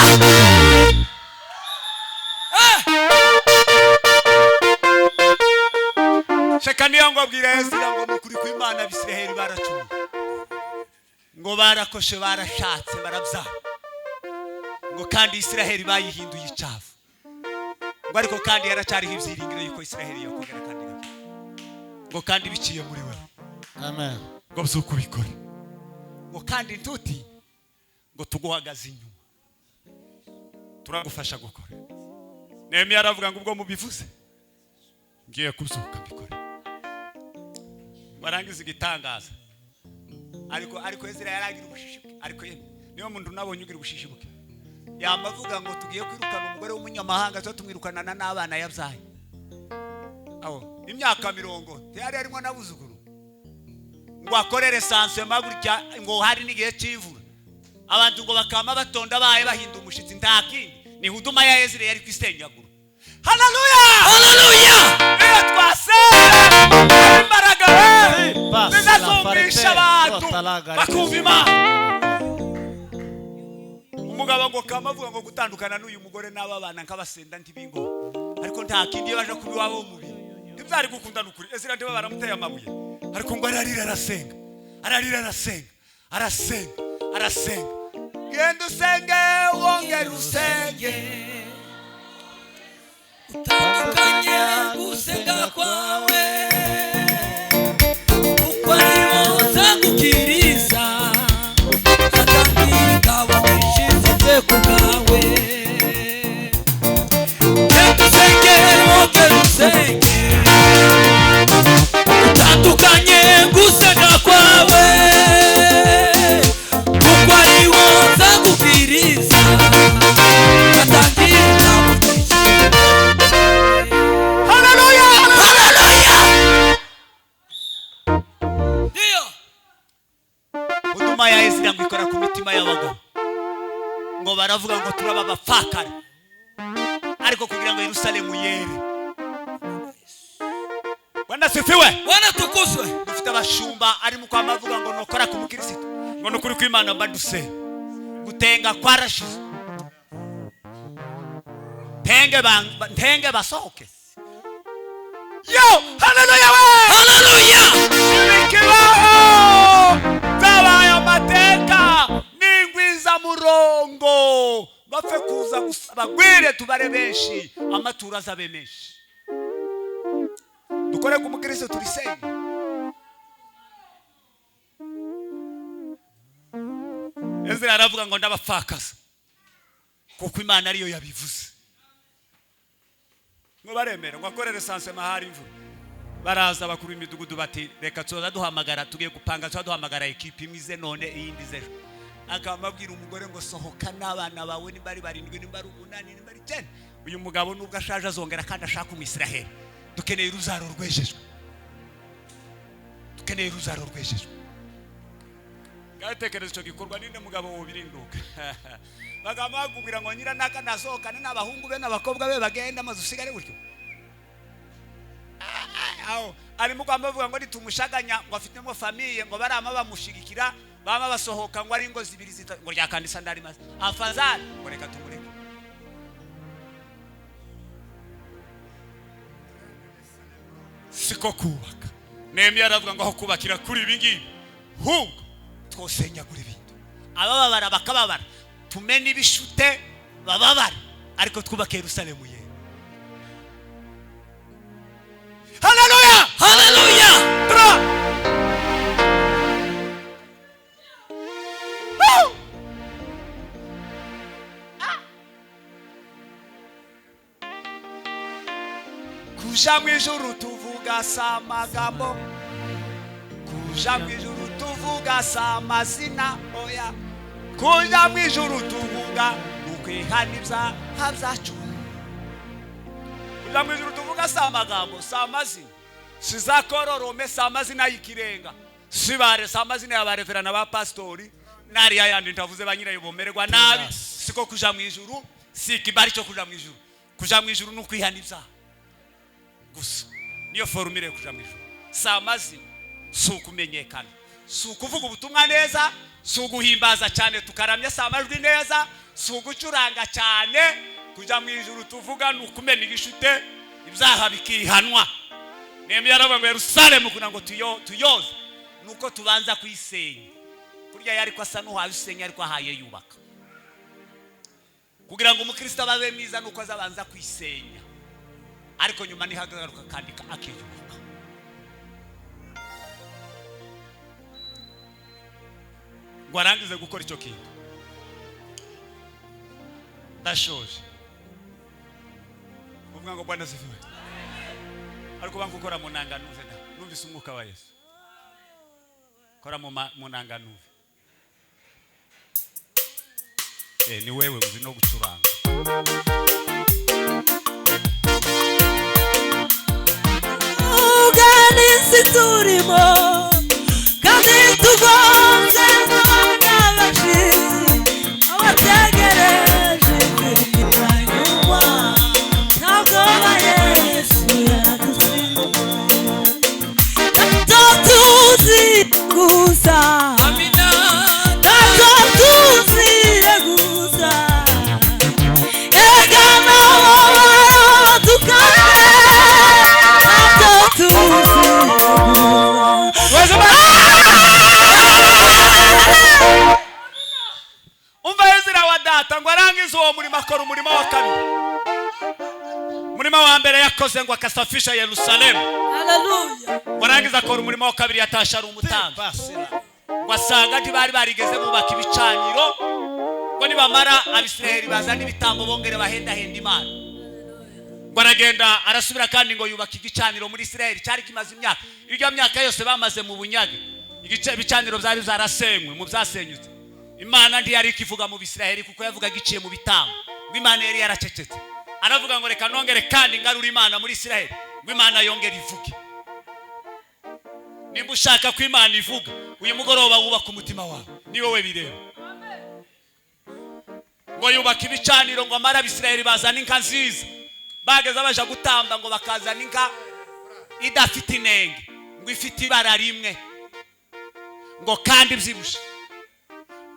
Shekaniya ngo abwira Ezra ngo nukuri kw'Imana Abisiraheli baracumuye. Ngo barakoshe, barashatse, barabyara. Ngo kandi Isiraheli bayihinduye icafu. Ngo ariko kandi yaracyariho ibyiringiro yuko Isiraheli yokongera kandi igakira. Ngo kandi biciye muri wewe. Amen. Ngo byuko ubikore. Ngo kandi ntuti ngo tuguhagaze inyuma. Turagufasha gukora. Nehemiya aravuga ngo ubwo mubivuze ngiye kubyuka mbikore. Barangiza igitangaza. Ariko Ezra yaragira ubushishibuke. Ariko yemwe niyo muntu nabonye ugira ubushishibuke. Yamavuga ngo tugiye kwirukana umugore w'umunyamahanga cyo tumwirukanana n'abana yabyaye. Aho imyaka 40 tayari arimo nabuzukuru. Ngo akorere sansema gutya ngo hari n'igihe cy'imvura. Abantu ngo bakama batonda baye bahinda umushitsi nta kindi. Ni huduma ya Ezra yari kwisenyagura. Haleluya! Haleluya! Iyo twasenze imbaraga zizazumvisha abantu bakumva Imana. Umugabo ngo kamavuga ngo gutandukana n'uyu mugore n'aba bana nk'abasenda ntibingo. Ariko nta kindi baje kubi wabo mubiri. Ntibyari gukundana ukuri. Ezra ndiba baramuteye amabuye. Ariko ngo ararira arasenga. Ararira arasenga. Arasenga. Arasenga. Genda usenge wongere usenge. Utandukanye gusenga kwawe uko aribo zagukiriza satani wabishize ku bwawe. Genda usenge wongere usenge. Utandukanye gusenga kwawe uko aribo zagukiriza satani wabishize. Huduma ya Ezra ngo ikora ku mitima y'abagabo. Ngo baravuga ngo turaba abapfakara. Ariko kugira ngo Yerusalemu yere. Bwana sifiwe. Bwana tukuzwe. Dufite abashumba ari mu kwamavuga ngo nokora ku mukristo. Ngo nukuri kw'Imana mbaduse. Gutenga kwarashize. Tenge bang tenge basohoke. Yo, haleluya we. Haleluya. Ibikibaho zabaye amateka n'ingwiza murongo bapfe kuza gusaba gwire tubare benshi amatura azabe menshi. Dukore ku mukristo turisenge. Ezra aravuga ngo ndabapfakaza kuko Imana ariyo yabivuze. Ngo baremera ngo akorere sanse mahari imvura. Baraza bakuru imidugudu bati reka tuza duhamagara tugiye gupanga tuza duhamagara ekipe imize none iyindi zejo. Akamabwira umugore ngo sohoka n'abana bawe nimba ari 7 nimba ari 8 nimba ari 9. Uyu mugabo nubwo ashaje azongera kandi ashaka umwisiraheli. Dukeneye uruzaro rwejejwe. Dukeneye uruzaro rwejejwe. Gatekereza icyo gikorwa ninde mugabo wobirinduka. Bagamba kubwira ngo nyira naka nasohokane n'abahungu be n'abakobwa be bagenda maze usigare gutyo. Aho arimo kwambavuga ngo nitumushaganya ngo afitemo famille ngo barama bamushigikira bama basohoka ngo ari ngo zibiri zita ngo ryakandisa ndari maze afazali ngo reka tumureke. Siko kubaka. Nehemiya aravuga ngo aho kubakira kuri ibi ngibi hubwo twosenyagura ibintu. Abababara bakababara tumene ibishute bababara ariko twubake Yerusalemu ye. Haleluya! Haleluya! Kuja mwijuru tuvuga samagambo. Kuja mwijuru tuvuga samazina oya. Kuja mwijuru tuvuga ukwihana ibyaha byacu. Kuja mwijuru tuvuga samagambo samazina. Sizakororome samazina y'ikirenga. Sibare samazina y'abarevera n'aba pastori nari ayandi ntavuze banyirayo bomererwa nabi. Siko kuja mwijuru si ikibari cyo kuja mwijuru. Kuja mwijuru ni ukwihana ibyaha gusa. Niyo formule kuja mwijuru. Samazina si ukumenyekana, si ukuvuga ubutumwa neza, si uguhimbaza cyane tukaramya samajwi neza, si ugucuranga cyane. Kuja mwijuru tuvuga ni ukumena igishute ibyaha bikihanwa. Nehemiya aravuga ngo Yerusalemu kugira ngo tuyoze nuko tubanza kuyisenya. Kurya yari ko asa n'uhaye usenya ariko ahaye yubaka. Kugira ngo umukristo ababe mwiza nuko azabanza kuyisenya. Ariko nyuma nihagaruka kandi akiyubaka. Ngo arangize gukora icyo kintu. Ndashoje. Uvuga ngo Bwana asifiwe. Ariko bangu gukora mu nanga numve da. Numvise umwuka wa Yesu. Kora mu nanga numve. Ni wewe uzi no gucuranga. Ugani turimo kandi tugonze n'abashi abategereje kwitanywa ntabwo Yesu yadusize tuzi gusa amina tuzi gusa ega nawo tukane tuzi. Umva Ezra wa data ngo arangize uwo murimo akora umurimo wa kabiri. Umurimo wa mbere yakoze ngo akasafisha Yerusalemu. Haleluya. Ngo arangize akora umurimo wa kabiri yatasha ari umutambyi. Ngo asanga ntibari barigeze bubaka ibicaniro, ngo nibamara Abisirayeli bazana ibitambo bongere bahendahenda Imana. Ngo aragenda arasubira kandi ngo yubaka igicaniro muri Isirayeli cyari kimaze imyaka. Iryo myaka yose bamaze mu bunyage. Ibicaniro byari byarasenywe mu byasenyutse. Imana ntiyari ikivuga mu Bisirayeli kuko yavugaga iciye mu bitambo. Ngo Imana yari yaracecetse. Aravuga ngo reka nongere kandi ngarura Imana muri Isirayeli. Ngo Imana yongere ivuge. Nimba ushaka ko Imana ivuga, uyu mugoroba wubaka umutima wawe. Ni wowe bireba. Ngo yubaka ibicaniro ngo amara Abisirayeli bazana inka nziza. Bageze baje gutamba ngo bakazana inka idafite inenge, ngo ifite ibara rimwe, ngo kandi byibushe.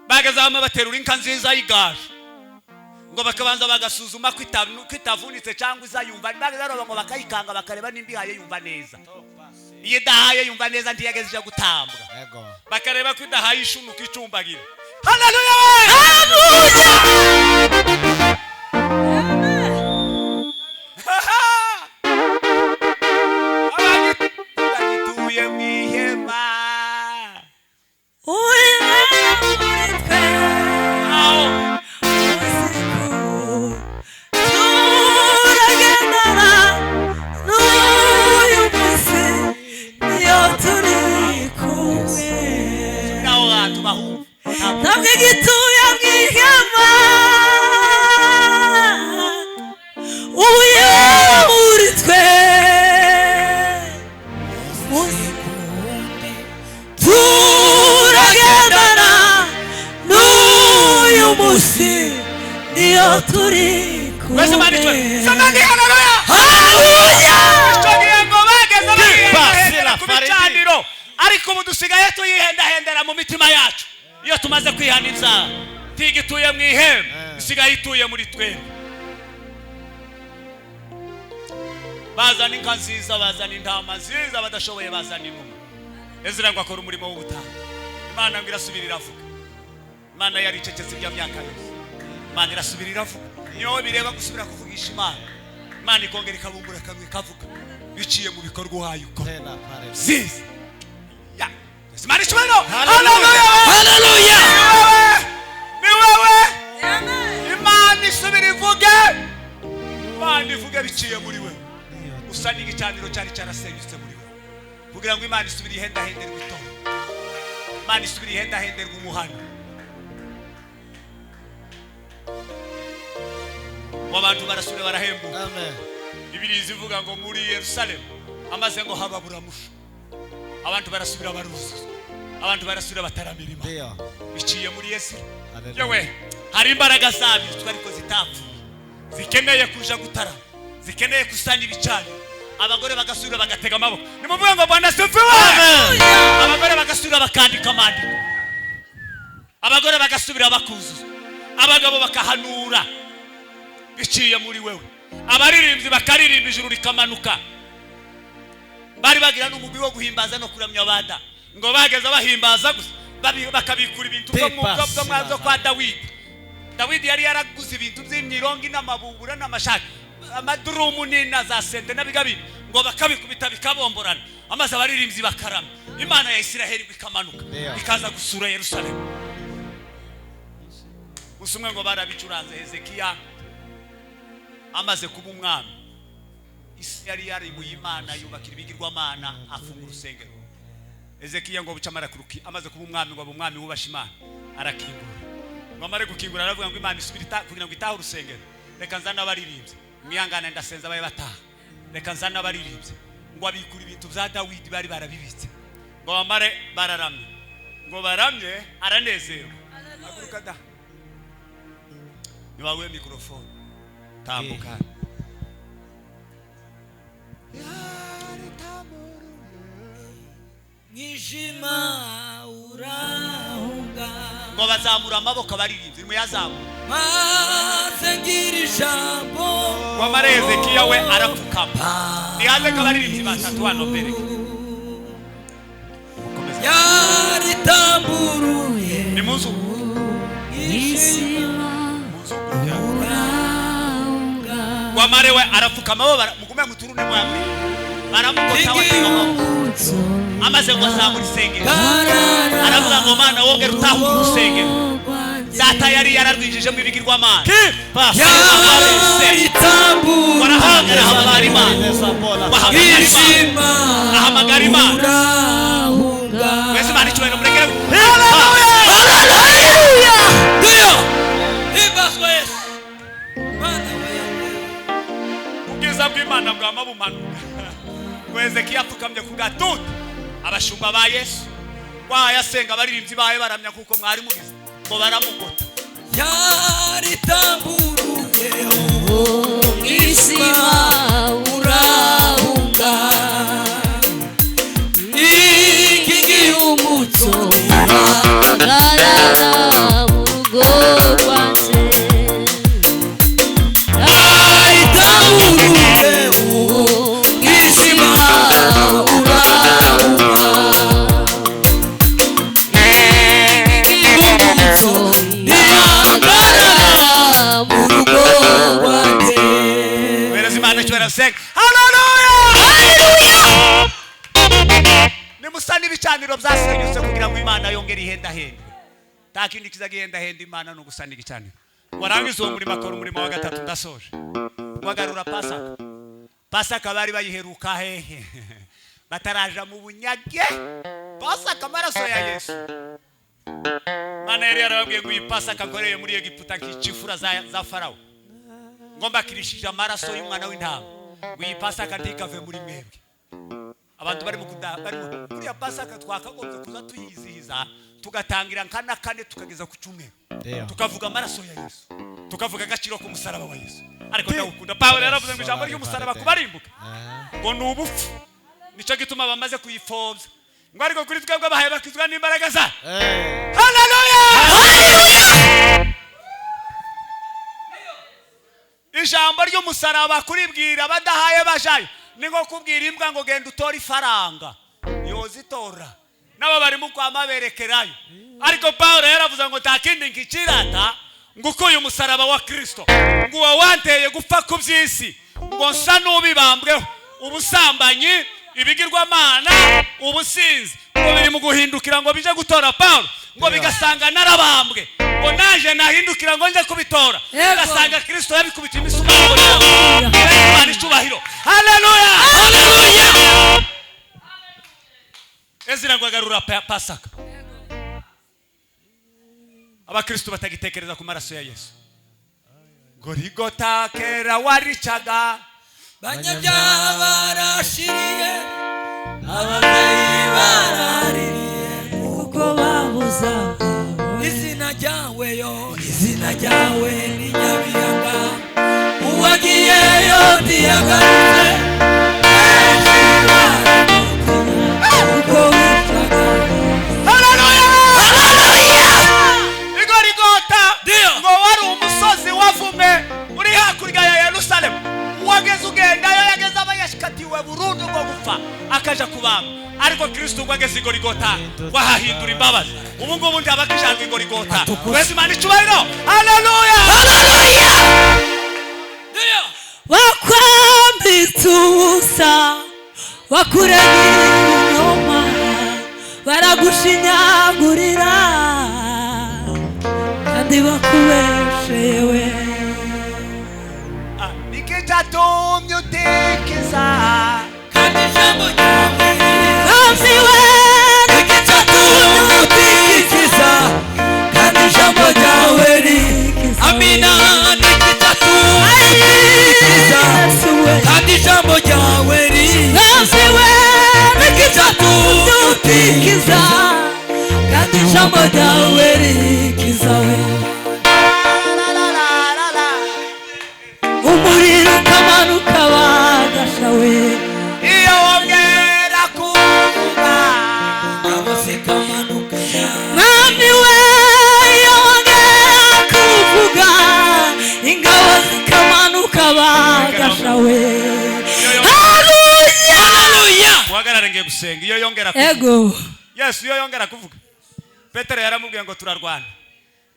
Bageze bamwe baterura inka nziza y'igaju, ngo bakabanza bagasuzuma ko itavunitse cyangwa izayumva. Bageze baroba ngo bakayikanga bakareba nimba ihaye yumva neza. Iyo idahaye yumva neza ntiyageze ija gutambwa. Bakareba ko idahaye ishunuka icumbagira. Haleluya! Haleluya! Abagituye mu ihema. Ariko ubu dusigaye tuyihendahendera mu mitima yacu. Iyo tumaze kwihana ibyaha, tigituye mu ihema, isigaye ituye muri twebwe. Bazana inka nziza, bazana intama nziza, badashoboye bazana inuma. Ezra ngo akora umurimo w'ubutambyi. Imana ngo irasubira iravuga. Imana yari icecetse ibya myaka yose. Imana irasubira iravuga. Niyo bireba gusubira kuvugisha Imana. Imana ikongera ikabumbura akanwa ikavuga biciye mu bikorwa uhaye ukora. Byiza. Ya. Imana ishimwe. Haleluya. Haleluya. Ni wewe. Imana isubira ivuge. Imana ivuge biciye muri wewe. Usa n'igicaniro cyari cyarasenyutse muri wewe. Kugira ngo Imana isubire ihendahenderwa itora. Imana isubire ihendahenderwa umuhano. Abantu barasubira barahembuka. Amen. Bibiliya ivuga ngo muri Yerusalemu amaze ngo hababura musho. Abantu barasubira baruzuzwa. Abantu barasubira bataramira Imana. Biciye muri Yesu. Yewe hari imbaraga zabitswe ariko zitapfuye. Zikeneye kuja gutarama. Zikeneye kusana ibicaniro. Abagore bagasubira bagatega amaboko. Nimuvuge ngo Bwana asifiwe. Amen. Abagore bagasubira bakandika amandiko. Abagore bagasubira bakuzuza. Abagabo bakahanura biciye muri wewe. Abaririmbyi bakaririmba ijuru rikamanuka. Bari bagira n'umugwi wo guhimbaza no kuramya abada. Ngo bageze bahimbaza gusa bakabikura ibintu byo mu bwo kwa Dawidi. Dawidi yari yaraguze ibintu by'imyirongi n'amabubura n'amashaka, amadurumu n'ina za sente n'abigabiri, ngo bakabikubita bikabomborana. Amaze abaririmbyi bakarama. Imana ya Isiraheli ikamanuka ikaza gusura Yerusalemu. Usumwe ngo barabicuranze Hezekiya amaze kuba umwami. Isi yari yarimuye Imana yubakira ibigirwamana afunga urusengero. Hezekiya ngo buca amara kuruki amaze kuba umwami ngo abe umwami wubasha Imana arakingura. Ngo amare gukingura aravuga ngo Imana isubire kugira ngo itahe urusengero, reka nzane abaririmbyi, mwihangane ndasenza babe bataha, reka nzane abaririmbyi. Ngo abikura ibintu bya Dawidi bari barabibitse, ngo bamare bararamye, ngo baramye aranezerwa. Haguruka da, niwawe mikrofone, tambuka. Mwijima urahunga, ngo bazamura amaboko abaririmbyi, nimuyazamura maze ngira ijambo. Ngo amare Hezekiya we arapfukama, nihaze ko abaririmbyi batatu hano mbere yaritamburuye nimuzunguruke, ngo amare we arapfukama, bo mugume muturune mwamuri baramugota batega amaboko, amaze ngo azamura isengero aravuga ngo Mana wongere utahe urusengero, data yari yararwijijemo ibigirwamana. Ahamagara Imana, ahamagara Imana, mwese Imana icyubahiro murekere. Ubwiza bw'Imana bwama bumanuka. Ngo Hezekiya apfukamye ku gatuti, abashumba ba Yesu bayasenga, abaririmbyi baye baramya kuko mwari mugize, ngo baramugota. Yaritamburuye umwijima urahunga, inkingi y'umucyo ihagarara mu rugo rwanjye. Yaritamburuye umwijima urahunga, inkingi y'umucyo ihagarara mu rugo rwanjye. Mwereze Imana icyubahiro, senga haleluya. Nimusa n'ibicaniro byasenyutse kugira ngo Imana yongere ihendahende. Nta kindi kiza gihendahenda Imana ni ugusana igicaniro. Warangiza uwo murimo akora umurimo wa gatatu, ndasoje. Wagarura Pasaka. Pasaka bari bayiheruka hehe? Bataraja mu bunyage. Pasaka amaraso ya Yesu. Mana yari yarababwiye ngo iyi Pasaka nkoreye muri Egiputa nkicifura za Farawo, ngo mbakirishije amaraso y'umwana w'intama, ngo iyi Pasaka ntikave muri mwebwe. Abantu barimo barimo kuriya Pasaka twakagombye kuza tuyizihiza, tugatangira nka na kane tukageza ku cyumweru, tukavuga amaraso ya Yesu, tukavuga agaciro k'umusaraba wa Yesu. Ariko ndawukunda. Pawulo yaravuze ngo ijambo ry'umusaraba kubarimbuka ngo ni ubupfu, nicyo gituma bamaze kuyipfobya, ngo ariko kuri twebwe abahaye bakizwa n'imbaraga za haleluya. Ijambo ry'umusaraba kuribwira abadahaye bajayo ni nko kubwira imbwa ngo genda utore ifaranga, yozitora nabo barimo kwama berekerayo. Ariko Pawulo yaravuze ngo nta kindi nkikirata ngo uko uyu musaraba wa Kristo ngo uwo wanteye gupfa ku by'isi, ngo nsa n'ubibambweho, ubusambanyi, ibigirwamana, ubusinzi, ngo biri mu guhindukira ngo bije gutora Pawulo, ngo bigasanga narabambwe, ngo naje nahindukira ngo nje kubitora, bigasanga Kristo yabikubita imisumari. Imana icyubahiro, haleluya, haleluya. Ezira ngo agarura Pasaka. Abakristo batagitekereza ku maraso ya Yesu. Gorigota kera waricaga, banyabyaha barashiriye, ababyeyi baraririye, kuko babuze izina ryawe yo, izina ryawe ni Nyabiyaga, uwagiyeyo ntiyagarutse, benshi baramutinya kuko wicaga. Haleluya, haleluya. Igorigota ngo wari umusozi wavume uri hakurya ya Yerusalemu, uwageze ugendayo yageze aba yashikatiwe burundu ngo gupfa akaja kubamba. Ariko Kristo ngo ageze igorigota wahahindura imbabazi. Ubu ngubu ndabakijanga igorigota. Wese Imana icyubahiro, haleluya, haleluya. Wakwambitse ubusa, wakurega ibinyoma, baragushinyagurira kandi bakubeshewe. Niki cyatumye utikiza kandi ijambo ryawe Kambiwe, niki cyatumye utikiza kandi ijambo ryawe Amina nikitatukiza kandi ijambo ryawe rikiza nikitatukiza kandi ijambo ryawe rikiza we umuriro ukamanuka bagasha we iyo wongera kuvuga abose kamanuka mwami we iyo wongera kuvuga ingabo zikamanuka bagasha we. Haleluya, haleluya. Muhagarare ngiye gusenga. Iyo yongera kuvuga Ego. Yesu iyo yongera kuvuga Petero yaramubwiye ngo turarwana.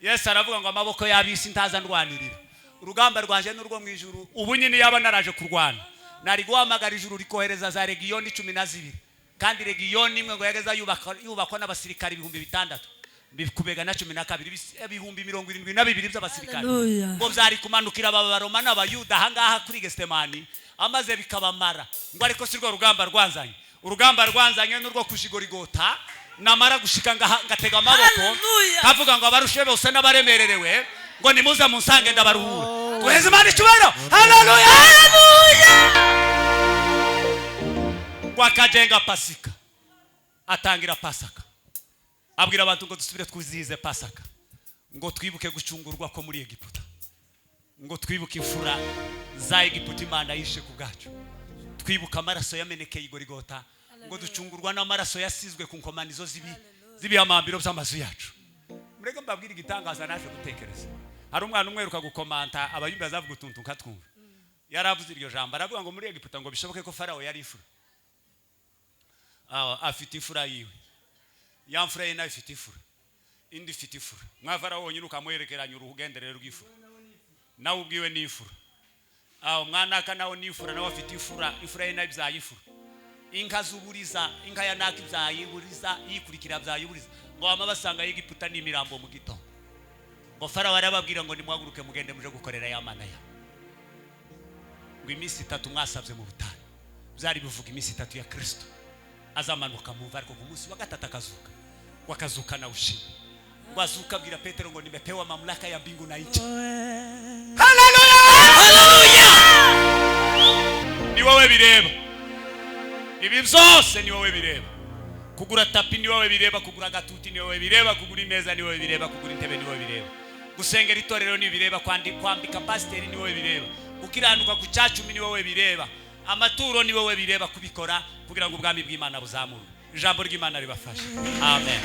Yesu aravuga ngo amaboko y'abisi ntaza ndwanirira urugamba rwanje n'urwo mu ijuru. Ubu nyine yaba naraje kurwana nari guhamagara ijuru rikohereza za legiyoni 12 kandi legiyoni imwe ngo yageza yubakwa n'abasirikari 6000 bikubega na 12 72,000 by'abasirikari ngo byari kumanukira ababaroma n'abayuda ahangaha kuri Getsemani amaze bikabamara. Ngo ariko si rwo rugamba rwanzanye, urugamba rwanzanye n'urwo kushigorigota namara gushika ngatega amaboko kavuga ngo abarushe bose n'abaremererewe ngo nimuza munsange ndabaruhura. Tuheze Imana icyubahiro. Haleluya, haleluya. Wakajenga Pasika, atangira Pasaka, abwira abantu ngo dusubire twizihize Pasaka, ngo twibuke gucungurwa ko muri Egiputa, ngo twibuke imfura za Egiputa Imana yishe ku bwacu, twibuke amaraso yamenekeye i Gorigota, ngo ducungurwa n'amaraso yasizwe ku nkomanizo z'ibihamambiro by'amazu yacu. Mureke mbabwire igitangaza naje gutekereza. Hari umwana umweruka gukomanta abayumbi azavuga utuntu nkatwumva. Yaravuze iryo jambo aravuga ngo muri Egiputa ngo bishoboke ko Farao yari imfura. Afite imfura yiwe. Ya mfura ye nayo ifite imfura. Indi ifite imfura. Mwa Farao wonyine ukamuherekeranya urugenderere rw'imfura. Nawe ubwiwe ni imfura. Mwana aka nawe ni imfura, nawe afite imfura, imfura ye nayo ibyaye imfura. Inka zuburiza, inka ya naka ibyaye iburiza, yikurikira byaye iburiza. Ngo bama basanga Egiputa n'imirambo mu gitondo. Ngo Farao arababwira ngo nimuhaguruke mugende muje gukorera ya mana ya. Ngo iminsi 3 mwasabye mu butayu. Byari bivuga iminsi 3 ya Kristo. Azamanuka mu mva ariko ku munsi wa gatatu akazuka. Wakazuka na ushindi. Ngo azuka abwira Petero ngo nimepewa mamlaka ya mbingu na nchi. Haleluya! Haleluya! Ni wowe bireba. Ibi byose ni wowe bireba. Kugura tapi ni wowe bireba, kugura gatuti ni wowe bireba, kugura imeza ni wowe bireba, kugura intebe ni wowe bireba. Gusengera itorero ni bireba, kwambika pasiteri ni wowe bireba, gukiranuka ku cyacumi ni wowe bireba, amaturo ni wowe bireba kubikora kugira ngo ubwami bw'Imana buzamurwe. Ijambo ry'Imana ribafashe. Amen.